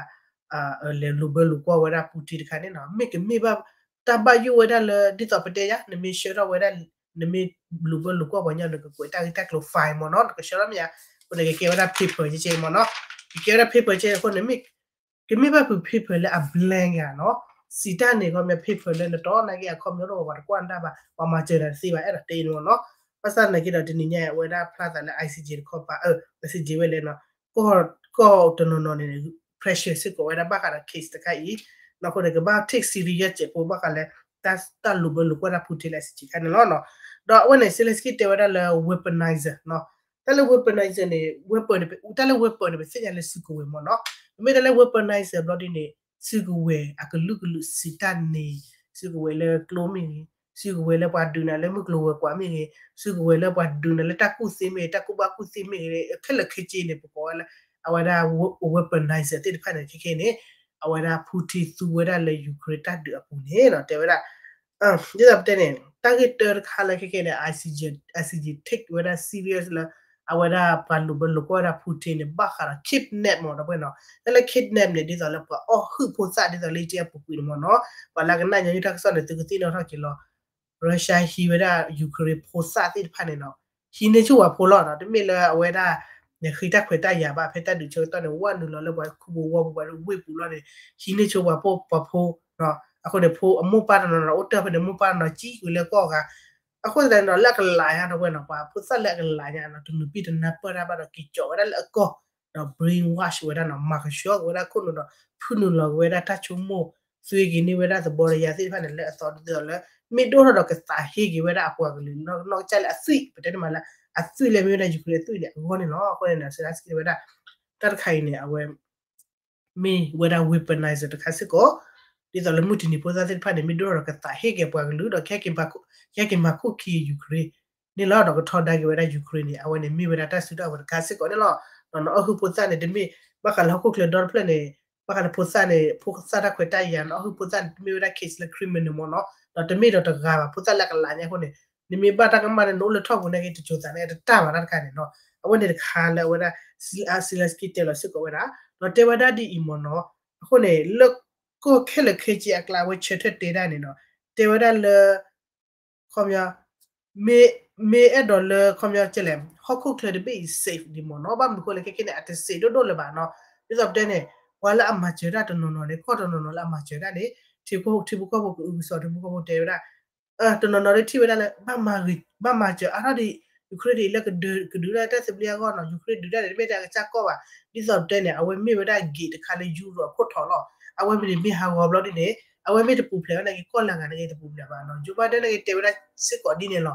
လဲၤလိာ်ဘၢလိာ်ကွီၢ်ဝဲဒၣ် Putin တခါန့ၣ်နီၤ, မ့ၢ်ကမ့ၢ်ဘၣ် တၢ်ဘၣ်ယိၣ်ဝဲဒၣ်လၢ ဒ်သိးပတဲယါ နမ့ၢ်ဆှၢထီၣ်ဝဲဒၣ် နမ့ၢ်လိာ်ဘၢလိာ်ကွီၢ်ပှၤညီ နကကွဲးတၢ်ဂ့ၢ်တၢ်ကျိၤ file မ့ၢ်နီၤ, နကဆှၢထီၣ်မ့ၢ်ဧါ, အဃိန့ၣ် ကကဲဝဲဒၣ် paper ကဲကဲမ့ၢ်နီၤ, ကကဲဝဲဒၣ် paper ကဲအဃိန့ၣ် မ့ၢ် ကမ့ၢ်ဘၣ်ဖုး paper လၢအ blank ဧါနီၤ, စံးတၢ်န့ၣ် ခီပညီ paper လၢနတီၢ်နာ်က့ အခီပညီတအိၣ် ပှၤတကွၢ်နတၢ်ဘၣ်, ပှၤမၤစၢၤနၤတသ့ဘၣ် အဲၣ်ဒိးတဲအံၤန့ၣ်မ့ၢ်နီၤ, ဘၣ်ဆၣ်နာ်က့ဒီး တနံၤညါအံၤ အဝဲဒၣ်ဖျါသးလၢ I C J တခီပၤ အၢ I C J ဝဲလဲၣ်နီၤ, ကီၢ်တနီၤနီၤန့ၣ် pressure စ့ၢ်ကီးဝဲဒၣ်ဘၣ်ဃးဒီး case တခါအံၤ, အဃိန့ၣ် ကဘၣ် take serious စဲးဖိဘၣ်ဃးလၢ တၢ်လိာ်ဘၢလိာ်ကွီၢ်တၢ် Putin လၢ I C J တခါန့ၣ်လီၤနီၤ, ဒီးအဝဲန့ၣ် Zelensky တဲဝဲဒၣ်လၢ weaponizer နီၤ, တၢ်လၢ weaponizer န့ၣ် weapon တၢ်လၢ weapon န့ၣ် ပသ့ၣ်ညါလၢစုကဝဲၤမ့ၢ်နီၤ, မ့မ့ၢ်တၢ်လၢ weaponizer ဘျီဒ်န့ၣ် စုကဝဲၤအကလုာ်ကလုာ်စံးတၢ်န့ၣ်, စုကဝဲၤလၢကျိမ့ၢ်ဂ့ၤ, စုကဝဲၤလၢပှၤဒုးနၤလၢမုၢ်ကျိၤဝဲၤကွာ်မ့ၢ်ဂ့ၤ, စုကဝဲၤလၢပှၤဒုးနၤလၢတၢ်ကူၣ်သ့မ့ၢ်ဂ့ၤ, တၢ်ကူၣ်ဘၣ်ကူၣ်သ့မ့ၢ်ဂ့ၤ, ခဲလၢာ်ခဲဆ့န့ၣ် ပကိးဝဲလၢ အဝဲဒၣ် weaponizer သ့ၣ်တဖၣ်န့ၣ် ခဲခဲန့ၣ် အဝဲဒၣ် Putin သူဝဲဒၣ်လၢ Ukraine တၢ်ဒုးအပူၤန့ၣ်နီၤ, တဲဝဲဒၣ် ဒ်သိးပတဲန့ၣ် တၢ်ဂ့ၢ်တၢတခါလၢခဲခဲန့ၣ် I C J, I C J take ဝဲဒၣ် serious လၢ အဝဲဒၣ်ပှၤလိာ်ဘၢလိာ်ကွီၢ်ဝဲဒၣ် Putin န့ၣ် ဘၣ်ဃးဒီး kidnap မ့ၢ်ဒီပုၢ်ဝဲၢ်နီၤ, တၢ်လၢ kidnap န့ၣ် ဒ်သိးလၢပှၤအီၣ်ဟုၣ်ဖိသၣ်ဒ်သိးလၢယတဲအပူၤကွံာ်န့ၣ်မ့ၢ်နီၤ, ပှၤလၢကနၣ်ညီနုၢ်တၢ်ကစီၣ်န့ၣ် သုကသ့ၣ်နီၣ်ထီၣ်က့ၤလီၤ, Russia ဟံးဝဲဒၣ် Ukraine ဖိသၣ်သ့ၣ်တဖၣ်န့ၣ်နီၤ, ဟံးန့ၢ်ဆူၣ်ပှၤဖိလီၤနီၤ, တမ့ၢ်လၢအဝဲဒၣ် နဃ့တၢ်ခွဲးတၢ်ယာ်ဘၣ် ဖဲတၢ်ဒုးဆၢကတီၢ်န့ၣ် ဝဲနုာ်လီၤလၢပှၤခူပူၤဝီပူၤ ပှၤဝ့ၢ်ပူၤလီၤန့ၣ်, ဟံးန့ၢ်ဆူၣ်ပှၤဖိပှၤဖိ, အဃိန့ၣ် ဖိအမိၢ်ပၢ်တနီၤနီၤ အိၣ်တၢ်ဖဲန့ၣ် မိၢ်ပၢ်တနီၤကံကွံာ်လၢကီၢ်ဂၤ, အဃိသတးန့ၣ်ဒီး လၢအကလးညါဒီပုၢ်ဝဲၢ်နီၤ, ပှၤဖိသၣ်လၢအကလးညါနီၤ တနုာ်ပံၢ်တနၢ်ပၢၢ်တၢ်ဘၣ်ဒီး က့ၤကၠီးဝဲဒၣ်လၢအကီၢ်, ဒီး brainwash ဝဲဒၣ်နီၤ, မၤကဆှီက့ၤဝဲဒၣ်ခိၣ်နူာ်ဒီး ဖုနုာ်လီၤက့ၤဝဲဒၣ်တၢ်ဆိကမိၣ်, သွ့က့ၤန့ၢ်ဝဲဒၣ်သဘီတယၤသ့ၣ်တဖၣ်န့ၣ် လၢအသီဒ်သိးလၢ မ့ၢ်ဒိၣ်ထီၣ်ဒီးကသးဟ့က့ၤဝဲဒၣ်အပှၤကလုာ် နီၢ်ကစၢ်လၢအသွံၣ် ပတဲန့ၣ်မးလၢ အသွံၣ်လၢမ့ၢ်ဝဲဒၣ် Ukraine အသွံၣ်န့ၣ် အဂီၢ်န့ၣ်လီၤ. အဃိန့ၣ် Zelensky တဲဝဲဒၣ် တၢ်တခါအံၤန့ၣ် အဝဲ မ့ၢ်ဝဲဒၣ် weaponizer တခါစ့ၢ်ကီး, ဒ်သိးလၢမုၢ်တနံၤဖိသၣ်သ့ၣ်တဖၣ်န့ၣ် မ့ၢ်ဒိၣ်ထီၣ်ဒီးကသးဟ့က့ၤအပှၤကလုာ်ဒီး ကဟဲက့ၤမၤခိၣ်ခံ Ukraine န့ၣ်လီၤ. ဒီးကထီဒါက့ၤဝဲဒၣ် Ukraine န့ၣ် အဝဲန့ၣ်မ့ၢ်ဝဲဒၣ်တၢ်စုတၢ်ဝဲၤတခါစ့ၢ်ကီးန့ၣ်လီၤ. ဒီးနအီၣ်ဟုၣ်ဖိသၣ်န့ၣ် တမ့ၢ်ဘၣ်ဃးလၢဟီၣ်ခိၣ်ချၢဒီတဖျၢၣ်န့ၣ် ဘၣ်ဃးလၢဖိသၣ်န့ၣ် ဖိသၣ်တၢ်ခွဲးတၢ်ယာ် နအီၣ်ဟုၣ်ဖိသၣ်န့ၣ် တမ့ၢ်ဝဲဒၣ် case လၢ criminal မ့ၢ်နီၤ, ဒီးတမ့ၢ်ဒီးတဂၤဘၣ် ဖိသၣ်လၢအကလးညါအဃိန့ၣ် နမ့ၢ်ဘၣ်တၢ်ကမၣ်န့ၣ် နအိၣ်လၢထီၣ်ပူၤန့ၣ်က့ၤ တစိၤသးန့ၣ် တတၢ်ဘၣ်တၢ်တခါန့ၣ်နီၤ. အဝဲန့ၣ်တခါလၢအဝဲဒၣ် Zelensky တဲလီၤစ့ၢ်ကီးဝဲဒၣ်, ဒီးတဲဝဲဒၣ်ဒ်အံၤမ့ၢ်နီၤ, အဃိန့ၣ် လၢကီၢ်ခဲလၢာ်ခဲဆ့အကျါ အဝဲဆၢထၢၣ်တဲဒၣ်န့ၣ်နီၤ, တဲဝဲဒၣ်လၢ ခီပညီ မ့ၢ် မ့ၢ်အဲၣ်ဒိးလၢ ခီပညီကဲလဲၣ် ဟီၣ်ခိၣ်ချၢတဘ့ၣ်အံၤ safe ဒံးမ့ၢ်နီၤ, ဘၣ်မနုၤအဃိလဲၣ် ခဲခဲန့ၣ် အတ safe ဒိၣ်ဒိၣ်လၢၤဘၣ်နီၤ. ဒ်သိးပတဲန့ၣ် ပှၤလၢအမၤစၢၤတၢ်တနီၤနီၤန့ၣ် ကီၢ်တနီၤနီၤလၢအမၤစၢၤတၢ်န့ၣ် ထံဖိကီၢ်ဖိကအုကစီၣ် ထံဖိကီၢ်ဖိတဲဝဲဒၣ် တနီၤနီၤလၢထံၣ်ဝဲဒၣ်လၢ ဘၣ်မၤစၢၤအါထီၣ်ဒံး Ukraine ဒ်အံၤလၢ ကဒုးဒၣ်တၢ်သဘျ့အဂီၢ်နီၤ, Ukraine ဒုးတၢ်န့ၣ် တမ့ၢ်တၢ်ကစၢ်ကီၢ်ဘၣ်. ဒ်သိးပတဲန့ၣ် အဝဲမ့ၢ်ဝဲဒၣ် gate တခါလၢ Europe အခိၣ်ထီၣ်လီၤ. အဝဲမ့ၢ်န့ၣ်မ့ၢ်ဟးဂီၤဘျီဒ်န့ၣ် အဝဲမ့ၢ်တပူၤဖျဲးဝဲန့ၣ်က့ၤ ကီၢ်လၢအဂၤန့ၣ်က့ၤတပူၤဖျဲးဘၣ်နီၤ. Joe Biden န့ၣ်က့ၤတဲဝဲဒၣ်စ့ၢ်ကီးဒ်န့ၣ်လီၤ.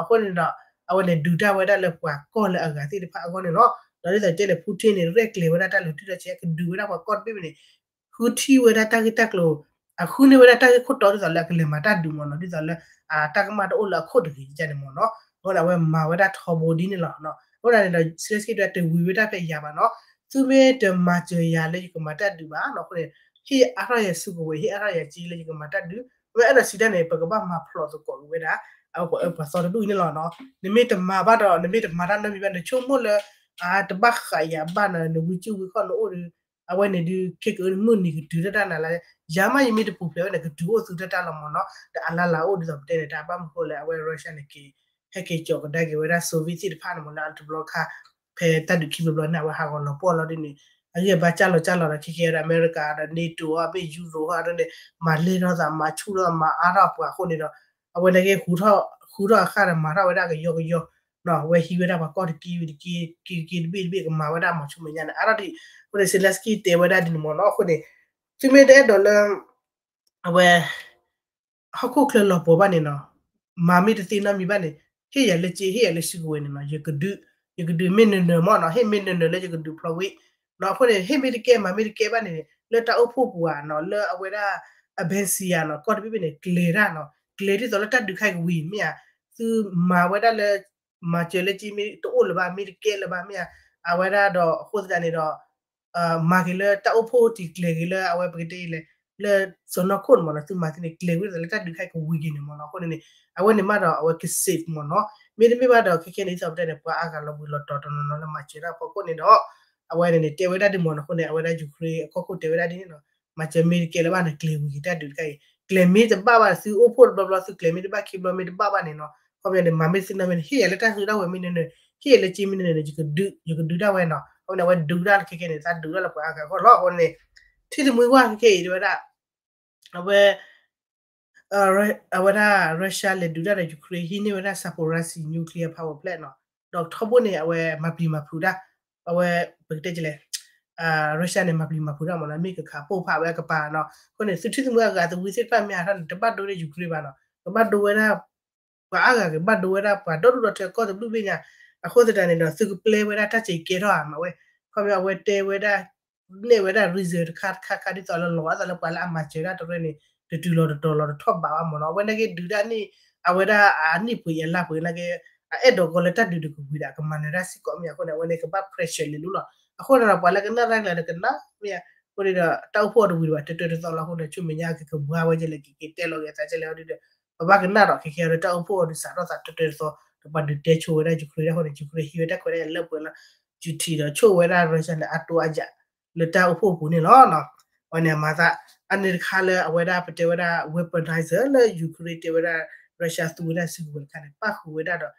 အဃိန့ၣ်ဒီး အဝဲန့ၣ်ဒုးတၢ်ဝဲဒၣ်လၢပှၤကီၢ်လၢအဂၤသ့ၣ်တဖၣ်အဂီၢ်န့ၣ်လီၤ. ဒီးဒ်သိးတဲန့ၣ် Putin န့ၣ် ရဲၣ်ကျဲၤဝဲဒၣ်တၢ်လီၤတံၢ်လီၤဆဲး ကဒုးဝဲဒၣ်ပှၤကီၢ်တဘ့ၣ်ဘ့ၣ်န့ၣ် ဃုထံၣ်ဝဲဒၣ်တၢ်ဂ့ၢ်တၢ်ကျိၤ အဃုန့ၢ်ဝဲဒၣ်တၢ်ဂ့ၢ်ခိၣ်တီဒ်သိးလၢအကလဲၤမၤတၢ်ဒုးမ့ၢ်နီၤ, ဒ်သိးလၢ တၢ်ကမၣ်တအိၣ်လၢအခိၣ်တဂ့ၤန့ၣ်မ့ၢ်နီၤ. အဃိန့ၣ် အဝဲမၤဝဲဒၣ်ထီဘိဒ်န့ၣ်လီၤ. အဃိန့ၣ်ဒီး Zelensky တဲဝဲတဝံၤဝဲဒၣ်ဖဲယၤဘၣ်နီၤ, သုမ့ၢ်တမၤစၢၤယၤလၢယကမၤတၢ်ဒုးဘၣ်နီၤ, အဃိန့ၣ် ဟ့ၣ်အါထီၣ်ယၤစုကဝဲၤ ဟ့ၣ်အါထီၣ်ယၤစ့လၢယကမၤတၢ်ဒုး, အဝဲအဲၣ်ဒိးစံးတၢ်န့ၣ် ပကဘၣ်မၤဖျိးသကိးက့ၤဝဲဒၣ် အဝဲပှၤသီတဒူၣ်အံၤန့ၣ်လီၤနီၤ. နမ့ၢ်တမၤဘၣ်ဒီး နမ့ၢ်တမၤတၢ်နီတမံၤဘၣ် နဆိကမိၣ်လၢ တဘၣ်ဃးယၤဘၣ်နီၤ, နဝံစုဝံခီၣ်နအိၣ်ဒီး အဝဲန့ၣ်ဒုး ခဲကနံၣ်အံၤမုၢ်နံၤကတုၤတၢ်တၢ်နၤလၢ ယၤမးယမ့ၢ်တပူၤဖျဲးဝဲန့ၣ် ကတုၤအိၣ်သုတၢ်တၢ်လီၤမ့ၢ်နီၤ. ဒီးအလၢ်လၢ်အိၣ်ဒ်သိးပတဲန့ၣ် တၢ်ဘၣ်မနုၤဃိလဲၣ် အဝဲ Russia န့ၣ်က့ၤ ဟဲက့ၤကၠီၤကဒါက့ၤဝဲဒၣ် Soviet သ့ၣ်တဖၣ်န့ၣ်မ့ၢ်နီၤ လၢတဘျီခါ ဖဲတၢ်ဒုးခံဘျီဘျီန့ၣ် အဝဲဟးဂီၤလီၤပှီၢ်လီၤဒ်န့ၣ် အဂံၢ်အဘါစၢ်လီၤစၢ်လီၤဒီး ခဲကဲဒီး အမဲရကၤဒီး NATO အဘ့ၣ် Euro ဟီဒ်န့ၣ် မၤလဲၢ်ထီၣ်သး မၤဆူၣ်ထီၣ်သး မၤအါထီၣ်အပှၤအဃိန့ၣ်ဒီး အဝဲန့ၣ်က့ၤ ဃူထီၣ်အဃၢ်ဒီး မၤထီၣ်ဝဲဒၣ်ကယီကယီ အဝဲဟံးဝဲဒၣ်ပှၤကီၢ်တက့ၢ်ဝံၤတက့ၢ် က့ၤက့ၤတဘ့ၣ်တဘ့ၣ် ကမၤဝဲဒၣ်မၤဆူမဲာ်ညါန့ၣ် အါထီၣ်ဒ် အဃိန့ၣ် Zelensky တဲဝဲဒၣ်ဒ်န့ၣ်မ့ၢ်နီၤ. အဃိန့ၣ် သုမ့ၢ်တအဲၣ်ဒိးလၢ အဝဲ ဟီၣ်ခိၣ်ချၢလီၤပှီၤဘၣ်န့ၣ်နီၤ, မၤမ့ၢ်တသ့နီတမံၤဘၣ်န့ၣ် ဟ့ၣ်ယၤလၢက့ ဟ့ၣ်ယၤလၢစုကဝဲၤန့ၣ်နီၤ, ယကဒုး ယကဒုးမ့ၢ်နၢၤနၢၤမ့ၢ်နီၤ, ဟ့ၣ်မ့ၢ်နၢၤနၢၤလၢယကဒုးဖျီဝံၤနီၤ, အဃိန့ၣ် ဟ့ၣ်မ့ၢ်တကဲ မၤမ့ၢ်တကဲဘၣ်န့ၣ် လၢတၢ်အိၣ်ဖှိၣ်ပူၤဧါနီၤ, လၢအဝဲဒၣ် အဘဲစံယၤနီၤ ကီၢ်တဘ့ၣ်ဘ့ၣ်န့ၣ် ကျဲၤတၢ်နီၤ, ကျဲၤဒ်သိးလၢတၢ်ဒုးခါကဝံၤမ့ၢ်ဧါ, သုမၤဝဲဒၣ်လၢ မၤစၢၤလၢက့မ့ၢ်တအိၣ်လၢၤဘၣ် မ့ၢ်တကဲလၢၤဘၣ်မ့ၢ်ဧါ, အဝဲဒၣ်ဒီးအဃိသတးန့ၣ်ဒီး မၤက့ၤလၢတၢ်အိၣ်ဖှိၣ်တံၤကျဲၤက့ၤလၢအဝဲပကတဲလဲၣ် လၢစီၢ်နီၤခိၣ်န့ၣ်မ့ၢ်နီၤ, သုမၤသ့န့ၣ် ကျဲၤဝံၤဒ်သိးလၢတၢ်ဒုးခါကဝံၤက့ၤန့ၣ်မ့ၢ်နီၤ, အဃိန့ၣ်န့ၣ် အဝဲန့ၣ်မးဒီးအဝဲက safe မ့ၢ်နီၤ, မ့တမ့ၢ်ဘၣ်ဒီးခဲခဲန့ၣ် ဒ်သိးပတဲန့ၣ် ပှၤအါဂၤလီၤဘှံးလီၤတီၤတနီၤနီၤလၢမၤစၢၤတၢ်ဖီခိၣ်န့ၣ်ဒီး အဝဲန့ၣ်န့ၣ် တဲဝဲဒၣ်ဒ်မ့ၢ်နီၤ, အဃိန့ၣ် အဝဲဒၣ် Ukraine အကီၢ်ခိၣ်တဲဝဲဒၣ်ဒ်န့ၣ်နီၤ, မၤစၢၤမ့ၢ်တကဲလၢၤဘၣ်န့ၣ် ကျဲၤဝံၤက့ၤတၢ်ဒုးတခါအံၤ, ကျဲၤမ့ၢ်တဘၣ်ဘၣ် သုအိၣ်ဖှိၣ်တဘျီဘျီ သုကျဲၤမ့ၢ်တဘၣ်ခံဘျီမ့ၢ်တဘၣ်ဘၣ်န့ၣ်နီၤ, ခီပညီန့ၣ် မၤမ့ၢ်တသ့နီတမံၤန့ၣ် ဟ့ၣ်ယၤလၢတၢ်စုတၢ်ဝဲၤမ့ၢ်နၢၤနၢၤ, ဟ့ၣ်ယၤလၢက့မ့ၢ်နၢၤနၢၤန့ၣ် ယကဒုး ယကဒုးဒၣ်ဝဲနီၤ, အဃိန့ၣ် အဝဲဒုးဒၣ်လၢခဲခဲန့ၣ် သးဒုးဒၣ်လၢပှၤအါဂၤအဂီၢ်လီၤ, အဃိန့ၣ် ထံၣ်တမှံဝဲခဲခဲအံၤ တဲဝဲဒၣ် အဝဲ အဝဲဒၣ် Russia လဲၤဒုးတၢ်ဒီး Ukraine ဟံးန့ၢ်ဝဲဒၣ် Zaporizhzhia nuclear power plant နီၤ, ဒီးထီဘိန့ၣ် အဝဲမၤပျံၤမၤဖုးတၢ်, အဝဲ ပကတဲလဲၣ် Russia န့ၣ် မၤပျံၤမၤဖုးတၢ်မ့ၢ်နီၤ, မ့ၢ်ကခးပိၢ်ဖးဝဲအကပၤနီၤ, အဃိန့ၣ် သုထံၣ်တမှံအဂၤသဝံသ့ၣ်တဖၣ်မ့ၢ်ဟးထီၣ်န့ၣ် တဘၣ်ဒိဝဲဒၣ် Ukraine ဘၣ်နီၤ, ကဘၣ်ဒိဝဲဒၣ် ပှၤအါဂၤကဘၣ်ဒိဝဲဒၣ်ပှၤဒီဒူၣ်ဒီထၢကီၢ်တဘျုးဘ့ၣ်ညါ, အဃိသတးန့ၣ်ဒီး သုကပျဲဝဲဒၣ်တၢ်စံးကဲထီၣ်ဧါမးဝဲ, ခီပညီအဝဲတဲဝဲဒၣ် နဲၣ်ဝဲဒၣ် reason တခါတခါခါဒ်သိးလၢလီၤအသးလၢပှၤလၢအမၤစၢၤတၢ်တရၢန့ၣ် တတုၤလီၤတတီၤလီၤတထီၣ်ဘးဘၣ်မ့ၢ်နီၤ, အဝဲနာ်က့ဒုးတၢ်န့ၣ် အဝဲဒၣ်အနံၣ်ပှ့ၤအလါပှ့ၤနာ်က့ အအဲၣ်ဒိးကီလၢတၢ်ဒုးတကဝံၤဒၣ် ကမၤနၢၤတၢ်စ့ၢ်ကီးမ့ၢ်အဃိန့ၣ် အဝဲန့ၣ်ကဘၣ် pressure လံၤလိၤလီၤ, အဃိန့ၣ်ဒီးပှၤလၢကနၣ်တၢ်ကျါဒီးကနၣ်မ့ၢ်ဧါ, အဃိန့ၣ်ဒီးတၢ်အိၣ်ဖှိၣ်အီၤတဝံၤဘၣ် တၢတၢတသီလီၤအဃိန့ၣ် ဆူမဲာ်ညါကကဘှါဝဲကလဲၣ် ကက့ၤတဲလီၤက့ၤအသးကလဲၣ်အီၤဒ်ဒီး ပဘၣ်ကနၣ်ဒီးခဲခဲအံၤဒီးတၢ်အိၣ်ဖှိၣ်အီၤဒုးစးထီၣ်သးတၢတၢတသီ ဒီးပှၤဒုးတဲဆိဝဲဒၣ် Ukraine အဃိန့ၣ် Ukraine ဟံးဝဲတၢ်ခွဲးတၢ်ယာ်လၢပှဲၤလီၤ, ယူၤထံးဒီးဆိဝဲဒၣ် Russia န့ၣ် အတိအယၣ် လၢတၢ်အိၣ်ဖှိၣ်အပူၤန့ၣ်လီၤ. အဝဲန့ၣ်အမၤသး အန့ၣ်တခါလၢအဝဲဒၣ်ပတဲဝဲဒၣ် weaponizer လၢ Ukraine တဲဝဲဒၣ် Russia သူဝဲဒၣ်စုကဝဲၤတခါန့ၣ် ပၣ်ဃုာ်ဝဲဒၣ်ဒီး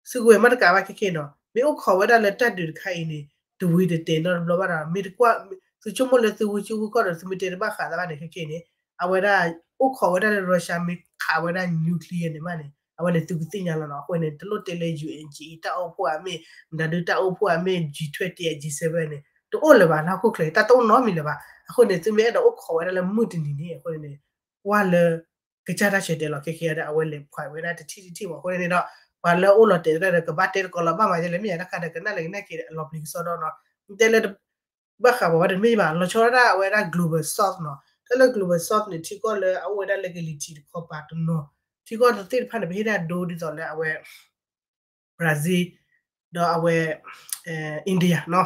စုကဝဲၤမ့ၢ်တကးဘၣ်ခဲခဲနီၤ မ့ၢ်အိၣ်ခိးဝဲဒၣ်လၢတၢ်ဒုးတခါအံၤန့ၣ် တဝံၤတတဲာ်နီတဘျီဘၣ်ဒီး မ့ၢ်တကွၢ် သုဆိကမိၣ်လၢသုဝံစုဝံကီၢ်ဒီး သုမ့ၢ်တဲတဘၣ်ဃးသးဘၣ်န့ၣ် ခဲခဲန့ၣ် အဝဲဒၣ် အိၣ်ခိးဝဲဒၣ်လၢ Russia မ့ၢ်ခးဝဲဒၣ် nuclear န့ၣ်မးန့ၣ် အဝဲန့ၣ်သုကသ့ၣ်ညါလီၤနီၤ. အဃိန့ၣ် တလိၣ်တဲလၢ ယူၣ်အ့ၣ်အံၣ် တၢ်အိၣ်ဖှိၣ်အမ့ၢ် မတၤဒုတၢ်အိၣ်ဖှိၣ်အမ့ၢ် G twenty G seven န့ၣ် တအိၣ်လၢၤဘၣ် လၢဟီၣ်ခိၣ်ချၢ တၢ်တအိၣ်နီတမံၤလၢၤဘၣ်. အဃိန့ၣ် သုမ့ၢ်အဲၣ်ဒိးအိၣ်ခိးဝဲဒၣ်လၢမုၢ်တနံၤန့ၣ် အဃိန့ၣ် ကွၢ်လၢ ကစၢ်တၢ်ဆၢတဲာ်လီၤ ခဲခဲဒီး အဝဲလဲၤဖှဲးဝဲဒၣ်တထံၣ်တထံၣ်မး အဃိန့ၣ်ဒီး ပှၤလၢအိၣ်လီၤတဲာ်တဖၣ်ဒီး ကဘၣ်တဲတကိးလီၤ ဘၣ်မၤဒ်လဲၣ် မ့ၢ်ယၤတၢ်ခါဒီးကနၣ်လၢကနဲၣ်က့ၤအလီၤပျံၤကစီဒီနီၤ. တဲလၢ ဘၣ်ဃးပှၤဘၣ်တမ့ၢ်ဘၣ် လီၤဆီဒၣ်တၢ်အဝဲဒၣ် global south နီၤ. တၢ်လၢ global south န့ၣ် ထံကီၢ်လၢအအိၣ်ဝဲဒၣ်လၢကလံၤထံးတခီပၤတနီၤ ထံကီၢ်သ့ၣ်တဖၣ်န့ၣ် ပဟ့ၣ်ဒၣ်ဒိဒ်သိးလၢအဝဲ Brazil ဒီးအဝဲ India နီၤ.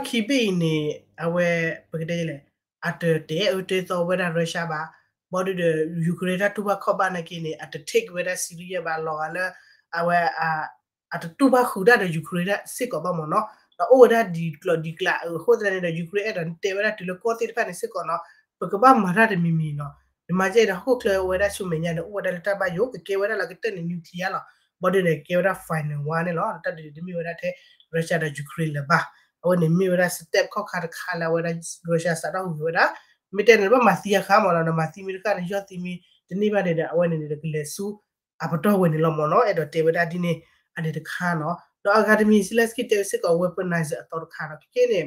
ကီၢ်ခံဘ့ၣ်အံၤန့ၣ် အဝဲ ပကတဲလဲၣ် အတတဲအၢတဲသီဝဲဒၣ် Russia ဘၣ်. ဘၣ်ဒီး Ukraine တၢ်တူၢ်ဘၣ်ခီၣ်ဘၣ်နာ်က့န့ၣ် အတ take ဝဲဒၣ် serious ဘၣ် လီၤဂာ်လၢ အဝဲ အတတူၢ်ဘၣ်ဃုာ်တၢ်ဒီး Ukraine စ့ၢ်ကီးဘၣ်မ့ၢ်နီၤ. ဒီးအိၣ်ဝဲဒၣ်ဒ်ကျိၤဒ်ကျးအဃိသတးန့ၣ်ဒီး Ukraine အဲၣ်ဒိးတဲဝဲဒၣ်တုၤလၢကီၢ်သ့ၣ်တဖၣ်န့ၣ်စ့ၢ်ကီးနီၤ ပကဘၣ်မၤတၢ်တမံၤမံၤနီၤ. နမၤကဲဒီး ဟီၣ်ခိၣ်ချၢဝဲဒၣ်ဆူမဲာ်ညါန့ၣ် အိၣ်ဝဲဒၣ်လၢတၢ်ဘၣ်ယိၣ် ကကဲဝဲဒၣ်လၢကတၢၢ်န့ၣ် nuclear လီၤ. ဘၣ်ဒီးန့ၣ် ကဲဝဲဒၣ် final one န့ၣ်လီၤ. တၢ်ဒုးတမ့ၢ်ဝဲဒၣ်ထဲ Russia ဒီး Ukraine လၢၤဘၣ်. အဝဲန့ၣ်မ့ၢ်ဝဲဒၣ် step ခီၣ်ခါတခါလၢအဝဲဒၣ် Russia စးထီၣ်ဂုာ်ဝဲဒၣ် မ့ၢ်တဲန့ၣ် ဘၣ်မၤသံအခါမ့ၢ်နီၤ နမၤသံမ့ၢ်တခါန့ၣ် ယီၢ်သံမ့ၢ်တန့ၢ်ဘၣ်န့ၣ်ဒီး အဝဲန့ၣ်န့ၣ်ဒီးကလဲၤဆူ အပတီၢ်ဝဲန့ၣ်လီၤမ့ၢ်နီၤ အဲၣ်ဒိးတဲဝဲဒၣ်ဒ်န့ၣ် အန့ၣ်တခါနီၤ ဒီးအဂၤတမံၤ Zelensky တဲဝဲစ့ၢ်ကီး weaponize အသီတခါနီၤ ခဲကဲန့ၣ်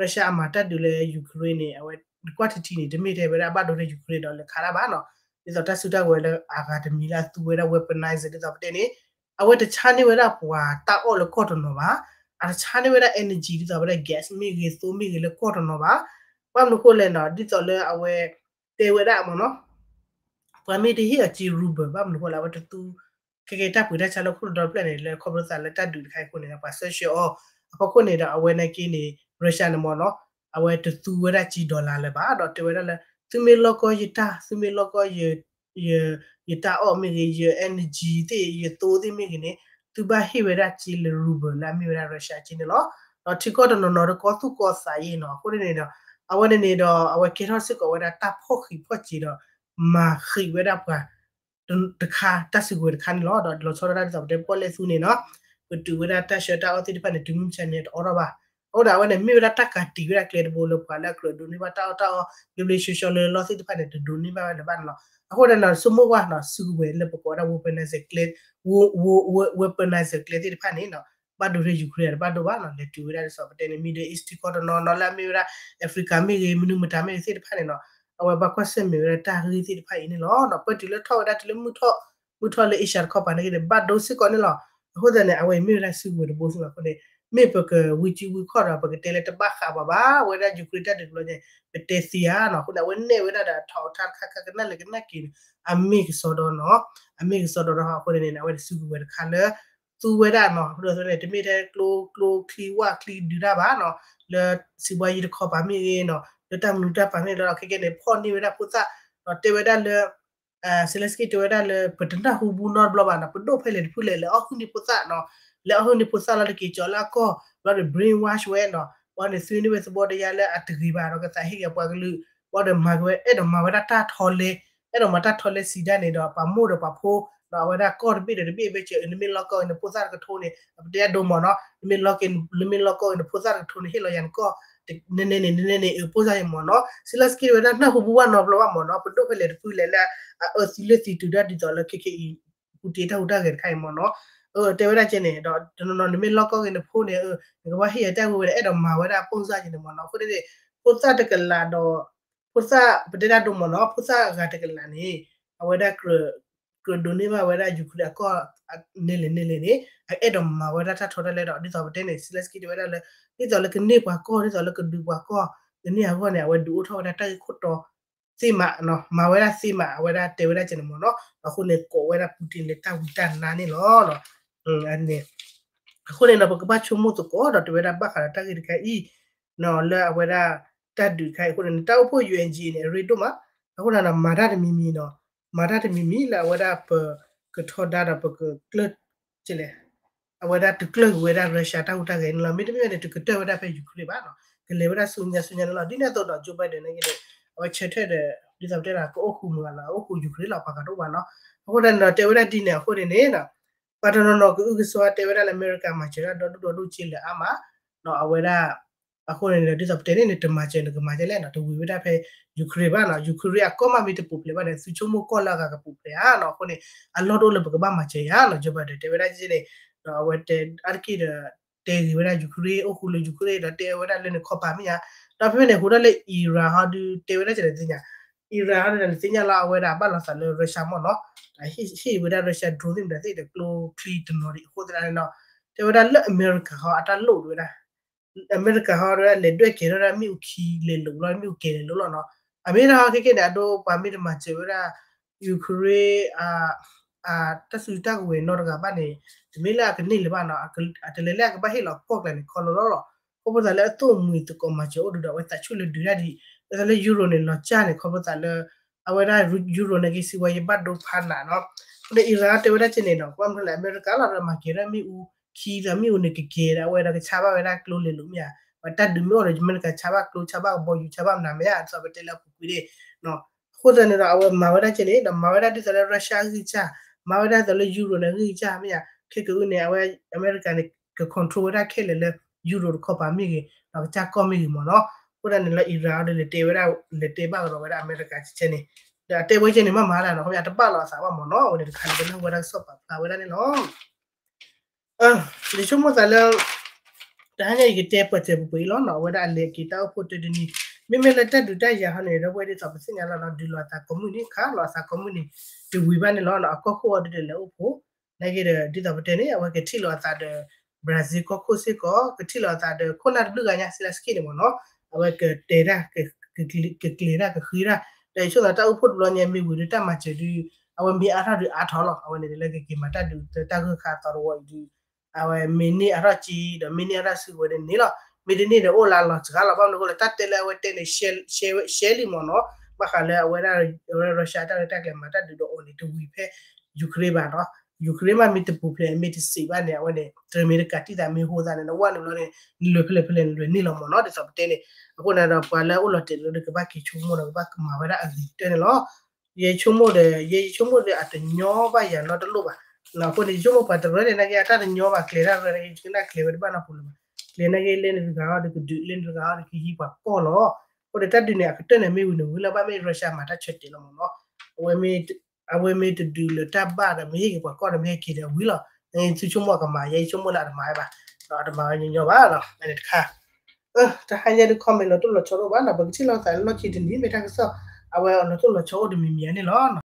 Russia အမၤတၢ်ဒုးလၢ Ukraine န့ၣ် အဝဲကွၢ်ထံထံန့ၣ် တမ့ၢ်ထဲဝဲဒၣ်ဘၣ်ဒိထဲ Ukraine ဒီးလဲၤခးတၢ်ဘၣ်နီၤ ဒ်သိးတၢ်စုတၢ်ဝဲၤလၢအဂၤတမံၤလၢအသူဝဲဒၣ် weaponize ဒ်သိးပတဲန့ၣ် အဝဲတဆါန့ၢ်ဝဲဒၣ်ပှၤတၢ်အီၣ်လၢကီၢ်တနီၤဘၣ် အတဆါန့ၢ်ဝဲဒၣ် energy ဒ်သိးဝဲဒၣ် gas မ့ၢ်ဂ့ၤ သိမ့ၢ်ဂ့ၤလၢကီၢ်တနီၤဘၣ် ဘၣ်မနုၤဃိလဲၣ်နီၤ ဒ်သိးလၢအဝဲတဲဝဲဒၣ်မ့ၢ်နီၤ ပှၤမ့ၢ်တဟ့ၣ်အီၤစ့ ruble ဘၣ်မနုၤဃိလဲၣ် အဝဲတသူ ခဲကဲတၢ်ပှ့ၤတၢ်ဆါလၢခိၣ်တဒီတဖျၢၣ်န့ၣ် လၢခီဖျိသးလၢတၢ်ဒုးတခါအံၤအဃိန့ၣ် ပှၤဆှၢဆှၢအီၤ အဖီခိၣ်န့ၣ်ဒီး အဝဲနာ်က့န့ၣ် Russia န့ၣ်မ့ၢ်နီၤ အဝဲတသူဝဲဒၣ်စ့ dollar လၢၤဘၣ် ဒီးတဲဝဲဒၣ်လၢ သုမ့ၢ်လီၢ်ကီၢ်ယတၢ် သုမ့ၢ်လီၢ်ကီၢ် ယတၢ်အီၣ်မ့ၢ်ဂ့ၤ ယ energy သ့ၣ် ယသိသ့ၣ်မ့ၢ်ဂ့ၤန့ၣ် သုဘၣ်ဟ့ၣ်ဝဲဒၣ်စ့လၢ ruble လၢအမ့ၢ်ဝဲဒၣ် Russia စ့န့ၣ်လီၤ. ဒီးထံကီၢ်တနီၤနီၤတကီသူၣ်ကီသးယဲၢ်နီၤ အဃိန့ၣ်ဒီး အဝဲန့ၣ်န့ၣ်ဒီး အဝဲကဲထီၣ်စ့ၢ်ကီးဝဲဒၣ်တၢ်ဖီၣ်ဃံးဖီၣ်စ့ဒီး မၤဃံးဝဲဒၣ်ပှၤ တခါ တၢ်စုကဝဲၤတခါန့ၣ်လီၤ. ဒီးလီၤဆီဒၣ်တၢ်ဒ်သိးပတဲပီၣ်လဲၣ်သူန့ၣ်နီၤ ပတုာ်ဝဲဒၣ်တၢ်ဆှၢတၢ်အီၣ်သ့ၣ်တဖၣ်န့ၣ် တုၤမုၢ်မဆါန့ၣ်တအိၣ်ထီၣ်ဘၣ်. အဃိဒီးအဝဲန့ၣ်မ့ၢ်ဝဲဒၣ်တၢ်ကးတံာ်ဝဲဒၣ်ကျဲတဘိလၢပှၤလၢအကြၢးဒိးန့ၢ်ဘၣ်တၢ်အီၣ်တၢ်အီ ဘျ့ဘျ့ဆှီဆှီလၢလီၢ်သ့ၣ်တဖၣ်န့ၣ် တဒိးန့ၢ်ဘၣ်ဝဲလၢၤဘၣ်န့ၣ်လီၤ. အဃိဒီးနီၤ ဆိကမိၣ်ကွၢ်နီၤ စုကဝဲၤလၢပကိးဝဲဒၣ် weaponize ကျဲ weaponize ကျဲသ့ၣ်တဖၣ်န့ၣ်နီၤ ဘၣ်ဒိထဲ Ukraine တဘၣ်ဒိဘၣ်နီၤ လဲၤတုၤဝဲဒၣ်ဒ်သိးပတဲန့ၣ် Middle East ထံကီၢ်တနီၤနီၤ လၢအမ့ၢ်ဝဲဒၣ် Africa မ့ၢ်ဂ့ၤ မနုၤမတၤမ့ၢ်ဂ့ၤသ့ၣ်တဖၣ်န့ၣ်နီၤ အဝဲဘၣ်ကွၢ်ဆၢၣ်မဲာ်ဝဲဒၣ်တၢ်ဂ့ၢ်သ့ၣ်တဖၣ်အံၤန့ၣ်လီၤ. ပၢတုၤလၢထီၣ်ဝဲဒၣ်တုၤလၢမုၢ်ထီၣ် မုၢ်ထီၣ်လၢ Asia တခီပၤန့ၣ်ဂ့ၤန့ၣ် ဘၣ်ဒိစ့ၢ်ကီးန့ၣ်လီၤ. အဃိသတးန့ၣ် အဝဲအံၤမ့ၢ်ဝဲဒၣ်စုကဝဲၤတဘိစ့ၢ်ကီးအဃိန့ၣ် မ့ၢ်ပကဝံကံဝံခီၣ်ဒီး ပကတဲလၢတဘၣ်ဃးဘၣ်ဘၣ် ဝဲဒၣ် Ukraine တၢ်ဒုးတဘျီညါ ပတဲသ့ဧါနီၤ အဃိန့ၣ် အဝဲနဲၣ်ဝဲဒၣ်ဒီး အထီၣ်အထါတခါခါကနၣ်လဲၤကနၣ်က့ၤန့ၣ် အမ့ၢ်ကစီဒီနီၤ အမ့ၢ်ကစီဒီဒီး အဃိန့ၣ်န့ၣ် အဝဲဒၣ်စုကဝဲၤတခါလၢ သူဝဲဒၣ်နီၤ အဃိန့ၣ် တမ့ၢ်ထဲကျိ ကျိချံဝၣ်ချံဒုးတၢ်ဘၣ်နီၤ လၢစံးဘှါယံၤတခီပၤမ့ၢ်ဂ့ၤနီၤ လၢတၢ်မနုၤတၢ်ပၤမ့ၢ်ဂ့ၤလီၤ ခဲကဲန့ၣ် ဖီၣ်န့ၢ်ဝဲဒၣ်ဖိသၣ် ဒီးတဲဝဲဒၣ်လၢ Zelensky တဲဝဲဒၣ်လၢ ပတနၢ်ဟူဘူးနီတဘျီဘၣ်နီၤ ပဒိၣ်ဖဲလဲၣ်တဖုလဲၣ် လဲၤအီၣ်ဟုၣ်န့ၢ်ဖိသၣ်နီၤ လဲၤအီၣ်ဟုၣ်န့ၢ်ဖိသၣ်လီၤ တက့ၤကၠီၤလၢအကီၢ် ဘျီဒီး brainwash ဝဲနီၤ ဘျီန့ၣ်သုန့ၢ်ဝဲသဘီတယါလၢအတဂ့ၤဘၣ်ဒီး ကသးဟ့ၣ်က့ၤပှၤကလုာ် ဘျီဒီးမၤက့ၤဝဲ အဲၣ်ဒိးမၤဝဲဒၣ်တၢ်ထီလဲ အဲၣ်ဒိးမၤတၢ်ထီလဲစံးဒၣ်န့ၣ်ဒီး ပှၤမိၢ်ဒီးပှၤဖိ ဒီးအဝဲဒၣ်ကီၢ်တဘ့ၣ်ဒီးတဘ့ၣ်ဘၣ်စၢၤ နမ့ၢ်လီကီၢ်ဂ့ၤနဖိသၣ်တကထိန့ၣ် အပတဲအဒိမ့ၢ်နီၤ နမ့ၢ်လီကီၢ်ဂ့ၤနဖိသၣ်တကထိန့ၣ် ဟ့ၣ်လီၤယၤနကီၢ် နဲန့ၣ်န့ၣ် နဲန့ၣ်န့ၣ် အပိၢ်စၢ်ယမ့ၢ်နီၤ Zelensky ဝဲဒၣ်နၢ်ဟူဘူးဘၣ်နီတဘျီဘၣ်မ့ၢ်နီၤ ပဒိၣ်ဖဲလဲၣ်တဖုလဲၣ်လၢ အအၢသံလၢသံတုၤဒၣ်ဒ်သိးလၢခဲခဲအံၤ ပူတ့တၢ်ဟူးတၢ်ဂဲၤတခါအံၤမ့ၢ်နီၤ တဲဝဲဒၣ်ကဲန့ၣ် ဒီးတနီၤနီၤ နမ့ၢ်လီကီၢ်ဂ့ၤနဖိန့ၣ် နကဘၣ်ဟ့ၣ်ယၤတၢ်ဂ့ၢ်ဝဲဒၣ် အဲၣ်ဒိးမၤဝဲဒၣ်ပိၢ်စၢ်ကဲန့ၣ်မ့ၢ်နီၤ အဃိန့ၣ် ဖိသၣ်တကလးဒီး ဖိသၣ်ပတဲတၢ်ဒိမ့ၢ်နီၤ ဖိသၣ်အဂၤတကလးန့ၣ် အဝဲဒၣ် ကြၢးဒိးန့ၢ်ဘၣ်ဝဲဒၣ် Ukraine အကီၢ် နဲလဲၣ်နဲလဲၣ်န့ၣ် အအဲၣ်ဒိးမၤဝဲဒၣ်တၢ်ထီတၢ်လဲဒီး ဒ်သိးပတဲန့ၣ် Zelensky တဲဝဲဒၣ်လၢ ဒ်သိးလၢကန့ၢ်ပှၤကီၢ် ဒ်သိးလၢကဒုးပှၤကီၢ် ကန့ၢ်အဂီၢ်န့ၣ် အဝဲဒုးအိၣ်ထီၣ်ဝဲဒၣ်တၢ်ဂ့ၢ်ခိၣ်တီ သ့မးနီၤ မၤဝဲဒၣ်သ့မး အဝဲဒၣ်တဲဝဲဒၣ်ကဲန့ၣ်မ့ၢ်နီၤ အဃိန့ၣ် ကိးဝဲဒၣ် Putin လၢတၢ်ဝံတၢ်နါန့ၣ်လီၤ အဃိန့ၣ်ဒီး ပကဘၣ်ဆိကမိၣ်သကိးဒီး တဲဝဲဒၣ်ဘၣ်ဃးဒီးတၢ်ဂ့ၢ်တခါအံၤ လၢအဝဲဒၣ် တၢ်ဒုးတခါအံၤအဃိန့ၣ် တၢ်အိၣ်ဖှိၣ် ယူအန်ၣ်အံၤ န့ၣ် အရ့ဒိၣ်မး အဃိန့ၣ်ဒီး မၤတၢ်တမံၤမံၤနီၤ မၤတၢ်တမံၤမံၤလၢအဝဲဒၣ်ပကထီဒါဒီးပကကျၢၢ် အဝဲဒၣ်တကျၢၢ်က့ၤဝဲဒၣ် Russia တၢ်ဟူးတၢ်ဂဲၤန့ၣ်လီၤ. မ့တမ့ၢ်န့ၣ် တကတၢၢ်ဝဲဒၣ်ဖဲ Ukraine ဘၣ်နီၤ ကလဲၤဝဲဒၣ်ဆူညါဆူညါန့ၣ်လီၤ. ဒ်န့ၣ်အသိးဒီး Joe Biden န့ၣ်ဂ့ၤန့ၣ် အဝဲဆၢထၢၣ်ဒီး ဒ်သိးပတဲလၢ ကအိၣ်ဃူမုာ်ဂၤလီၤ အိၣ်ဃူ Ukraine လီၤ ပှၤကတအိၣ်ဘၣ်နီၤ. အဃိသတးန့ၣ်ဒီး တဲဝဲဒၣ်ဒ်န့ၣ်အဃိန့ၣ်န့ၣ် ပှၤတနီၤနီၤကအုကစွါတဲဝဲဒၣ်လၢအမဲရကၤမၤစၢၤတၢ်ဒီဒူၣ်ဒီဒူၣ်က့လၢအါမး အဝဲဒၣ် အဃိန့ၣ်ဒီး ဒ်သိးပတဲန့ၣ်န့ၣ် တမၤစၢၤ နကမၤဒ်လဲၣ်နီၤ တဝံၤဝဲဒၣ်ဖဲ Ukraine ဘၣ်နီၤ Ukraine အကီၢ်မ့ၢ်တပူၤဖျဲးဘၣ်န့ၣ် သုဆိကမိၣ်ကီၢ်လၢအဂၤကပူၤဖျဲးဧါနီၤ အဃိန့ၣ် အလီၢ်တအိၣ်လၢပကဘၣ်မၤစၢၤယၤနီၤ Joe Biden တဲဝဲဒၣ်ကဲန့ၣ် ဒီးအဝဲတဲ အါတက့ၢ်ဒီး တဲဂ့ၤဝဲဒၣ် Ukraine အိၣ်ဃူလၢ Ukraine ဒီးတဲဝဲဒၣ်လၢနခီပၤမ့ၢ်ဧါ ဒီးဖဲဖဲန့ၣ် ဟူးထီၣ်လၢ Iran ဟီဒုးတဲဝဲဒၣ်ကဲန့ၣ်သ့ၣ်ညါ Iran ဟီဒုးန့ၣ် နသ့ၣ်ညါလီၤ အဝဲဒၣ်ဘၣ်လိာ်သးလၢ Russia မ့ၢ်နီၤ ဟ့ၣ်ဝဲဒၣ် Russia drone သ့ၣ်မတၤသ့ၣ်ဒီး ကျိချံတနီၤဒံးအဃိသတးန့ၣ်နီၤ တဲဝဲဒၣ်လၢအမဲရကၤဟီအတၢ်လိၣ်ဒၣ်ဝဲဒၣ် အမဲရကၤဟီဒၣ် လဲၤဒွဲၣ်ကဲၤထီၣ်ဒၣ်မ့ၣ်အူခံလဲၤလိာ်လီၤ မ့ၣ်အူကဲၤလဲၤလိာ်လီၤနီၤ အမ့ၢ်ဒၣ်ဟီခဲကဲန့ၣ် အဒိပှၤမ့ၢ်တမၤစၢၤဝဲဒၣ် Ukraine တၢ်စုတၢ်ကဝဲၤနီတဂၤဘၣ်န့ၣ် တမ့ၢ်လၢအကန့ၢ်လၢၤဘၣ်နီၤ အတလဲၤလၢအကဘၣ်ဟ့ၣ်လီၤကီၢ်ကျါန့ၣ် ခီလီၤလီၤလီၤ ခီဖျိသးလၢအသိၣ်မှံၤသကိးမၤစၢၤအိၣ်ဒုးဒီး အဝဲသးဆူၣ်လၢဒုးတၢ်ဒံး အဝဲသးလၢ Euro န့ၣ် လီၤကၢ်န့ၣ် ခီဖျိသးလၢ အဝဲဒၣ် Euro န့ၣ်က့ စံးဝဲယဘၣ်ဒိဖးနးနီၤ အဃိန့ၣ် Iran တဲဝဲဒၣ်ကဲန့ၣ်နီၤ ကွၢ်မ့ၢ်လၢအမဲရကၤလီၤ ဒီးမၤကဲၤထီၣ်မ့ၣ်အူခံဒီးမ့ၣ်အူန့ၣ်ကကဲၤဒီး အဝဲဒီးကဆါဘၣ်ဝဲဒၣ်ကျိလဲၤလိာ်မ့ၢ်ဧါ ပှၤတၢ်ဒုးမ့ၢ်အိၣ်ဒီး အမဲရကၤဆါဘၣ်ကျိ ဆါဘၣ်ကဘီယူၤ ဆါဘၣ်မနုၤမ့ၢ်ဧါ ဒ်သိးပတဲလၢအပူၤကွံာ်န့ၣ် အဃိသတးန့ၣ်ဒီး အဝဲမၤဝဲဒၣ်ကဲန့ၣ် ဒီးမၤဝဲဒၣ်ဒ်သိးလၢ Russia အဂံၢ်စၢ် မၤဝဲဒၣ်ဒ်သိးလၢ Euro န့ၣ်အဂံၢ်စၢ်မ့ၢ်ဧါ ခဲကအုန့ၣ် အဝဲ အမဲရကၤန့ၣ် က control ဝဲဒၣ်ခဲလၢာ်လၢ Euro တခီပၤမ့ၢ်ဂ့ၤ ဒီးကစၢ်ကီၢ်မ့ၢ်ဂ့ၤမ့ၢ်နီၤ အဃိသတးန့ၣ်လၢ Iran အီၤဒုးလဲၤတဲဝဲဒၣ် လဲၤတဲဘၣ်ကဒီးဝဲဒၣ်အမဲရကၤကဲန့ၣ် ဒီးအတဲဝဲကဲန့ၣ် မ့ၢ်မၤဒၣ်နီၤ ခီဖျိအတဘၣ်လိာ်အသးဘၣ်မ့ၢ်နီၤ အဝဲန့ၣ်တခါန့ၣ် ကနၢ်ဟူဝဲဒၣ်ကစီၣ်ပာ်ဖျါဝဲဒၣ်န့ၣ်လီၤ ယဆိကမိၣ်သးလၢ တဟါညါအံၤကတဲပှဲၤစၢၤပှဲၤပှဲၤအံၤလီၤနီၤ အဝဲဒၣ်အလဲၤက့ၤတၢ်အိၣ်ဖှိၣ်တၢတနံၤ မ့မ့ၢ်လၢတၢ်ဒုးတၢ်ယၤဟီန့ၣ် ဒီပုၢ်ဝဲၢ်ဒ်သိးပသ့ၣ်ညါလီၤနီၤ ဒုးလိာ်အသးကိးမုၢ်နံၤ ခးလိာ်အသးကိးမုၢ်နံၤ တဝံၤဘၣ်န့ၣ်လီၤနီၤ အကီၢ်ခိၣ်အီၤဒုးဒီးလဲၤအိၣ်ဖှိၣ် နာ်က့ဒီး ဒ်သိးပတဲန့ၣ် အဝဲကထံၣ်လိာ်အသးဒီး Brazil ကီၢ်ခိၣ်စ့ၢ်ကီး ကထံၣ်လိာ်အသးဒီး ခိၣ်နၢ်တဘျုးဂၤညါ Zelensky န့ၣ်မ့ၢ်နီၤ အဝဲကတဲတၢ် ကကျဲၤတၢ်ကဃ့တၢ် ဒီးယဆိကမိၣ်တၢ်အိၣ်ဖှိၣ်တဘျီညါ မ့ၢ်ဝံၤဒီးတၢ်မၤစၢၤဒုး အဝဲမ့ၢ်အါထီၣ်ဒုးအါထီၣ်လီၤ အဝဲန့ၣ်လၢကက့ၤမၤတၢ်ဒုးတၢ်ဂၢၢ်ခါအသီတဝီအံၤဒုး အဝဲမ့ၢ်န့ၢ်အါထီၣ်က့ၤ ဒီးမ့ၢ်န့ၢ်အါထီၣ်စုကဝဲၤန့ၣ်န့ၣ်လီၤ မ့ၢ်တန့ၢ်ဒီးအိၣ်လၢအလီၤစှၤလီၤ ဘၣ်မနုၤအဃိလဲၣ် တၢ်တဲလၢအဝဲတဲန့ၣ် ရှဲလံမ့ၢ်နီၤ ဘၣ်ဃးလၢအဝဲဒၣ် Russia တၢ်ရဲၣ်တၢ်ကျဲၤမၤတၢ်ဒုးဒီးအီၤန့ၣ် တဝံၤဖဲ Ukraine ဘၣ်နီၤ Ukraine မ့ၢ်မ့ၢ်တပူၤဖျဲးမ့ၢ်တစံးဘၣ်န့ၣ် အဝဲန့ၣ် တရမ့ၢ်တကးတံၢ်သးမ့ၢ်ဟိသးန့ၣ် နဝဲနုာ်လီၤန့ၣ် နလဲၤဖဲလဲၣ်ဖဲလဲၣ်နလဲၤန့ၣ်လီၤမ့ၢ်နီၤ ဒ်သိးပတဲန့ၣ် အဃိန့ၣ်ဒီးပှၤလၢအိၣ်လီၤတဲာ်လၢကဘၣ်က့ၤဆိကမိၣ်ဒီးကဘၣ်ကမၤဝဲဒၣ်အဂ့ၤကတၢၢ်န့ၣ်လီၤ ယဲယဆိကမိၣ်ဒီး ယဲယဆိကမိၣ်ဒီးအတညီဘၣ်ယၤနီတလိၣ်ဘၣ် အဃိန့ၣ် ယဆိကမိၣ်ပှၤတရၢန့ၣ် နာ်က့အတၢ်တညီဘၣ် ကျဲၤတၢ်ရၢနာ်က့ ယကနၣ်ကျဲၤဝဲတဘၣ်နီတပူၤလၢၤဘၣ် ကျဲၤနာ်က့လၢနတဂၤအီၤဒီးကဒုး လၢနတဂၤအီၤဒီးကဟံးပှၤကီၢ်လီၤ အဃိန့ၣ်တၢ်ဒုးန့ၣ် အကတၢၢ်န့ၣ်မ့ၢ်ဝံၤန့ၣ် ဝံၤလၢဘၣ်မ့ၢ် Russia မၤတၢ်ဆၢတဲာ်လီၤမ့ၢ်နီၤ အဝဲမ့ၢ်တဒုးလၢၤတၢ်ဘၣ်ဒီး မ့ၢ်ဟ့ၣ်က့ၤပှၤကီၢ်ဒီးမ့ၢ်ဟဲက့ၤဒီးဝံၤလီၤ သုဆိကမိၣ်အကမၤ ယဲယဆိကမိၣ်လၢအတမၤဝဲဘၣ် တမၤဝဲညီညီဘၣ်နီၤ အန့ၣ်တခါ တဟါညါဒုး comment လီၤတိၢ်လီၤဆီတအိၣ်ဘၣ်နီၤ ပကထံၣ်လိာ်သးလၢလီၢ်ခံတနံၤ မ့ၢ်တၢ်ကစီၣ် အဝဲလီၤတိၢ်လီၤဆီအိၣ်တမံၤမံၤန့ၣ်လီၤ.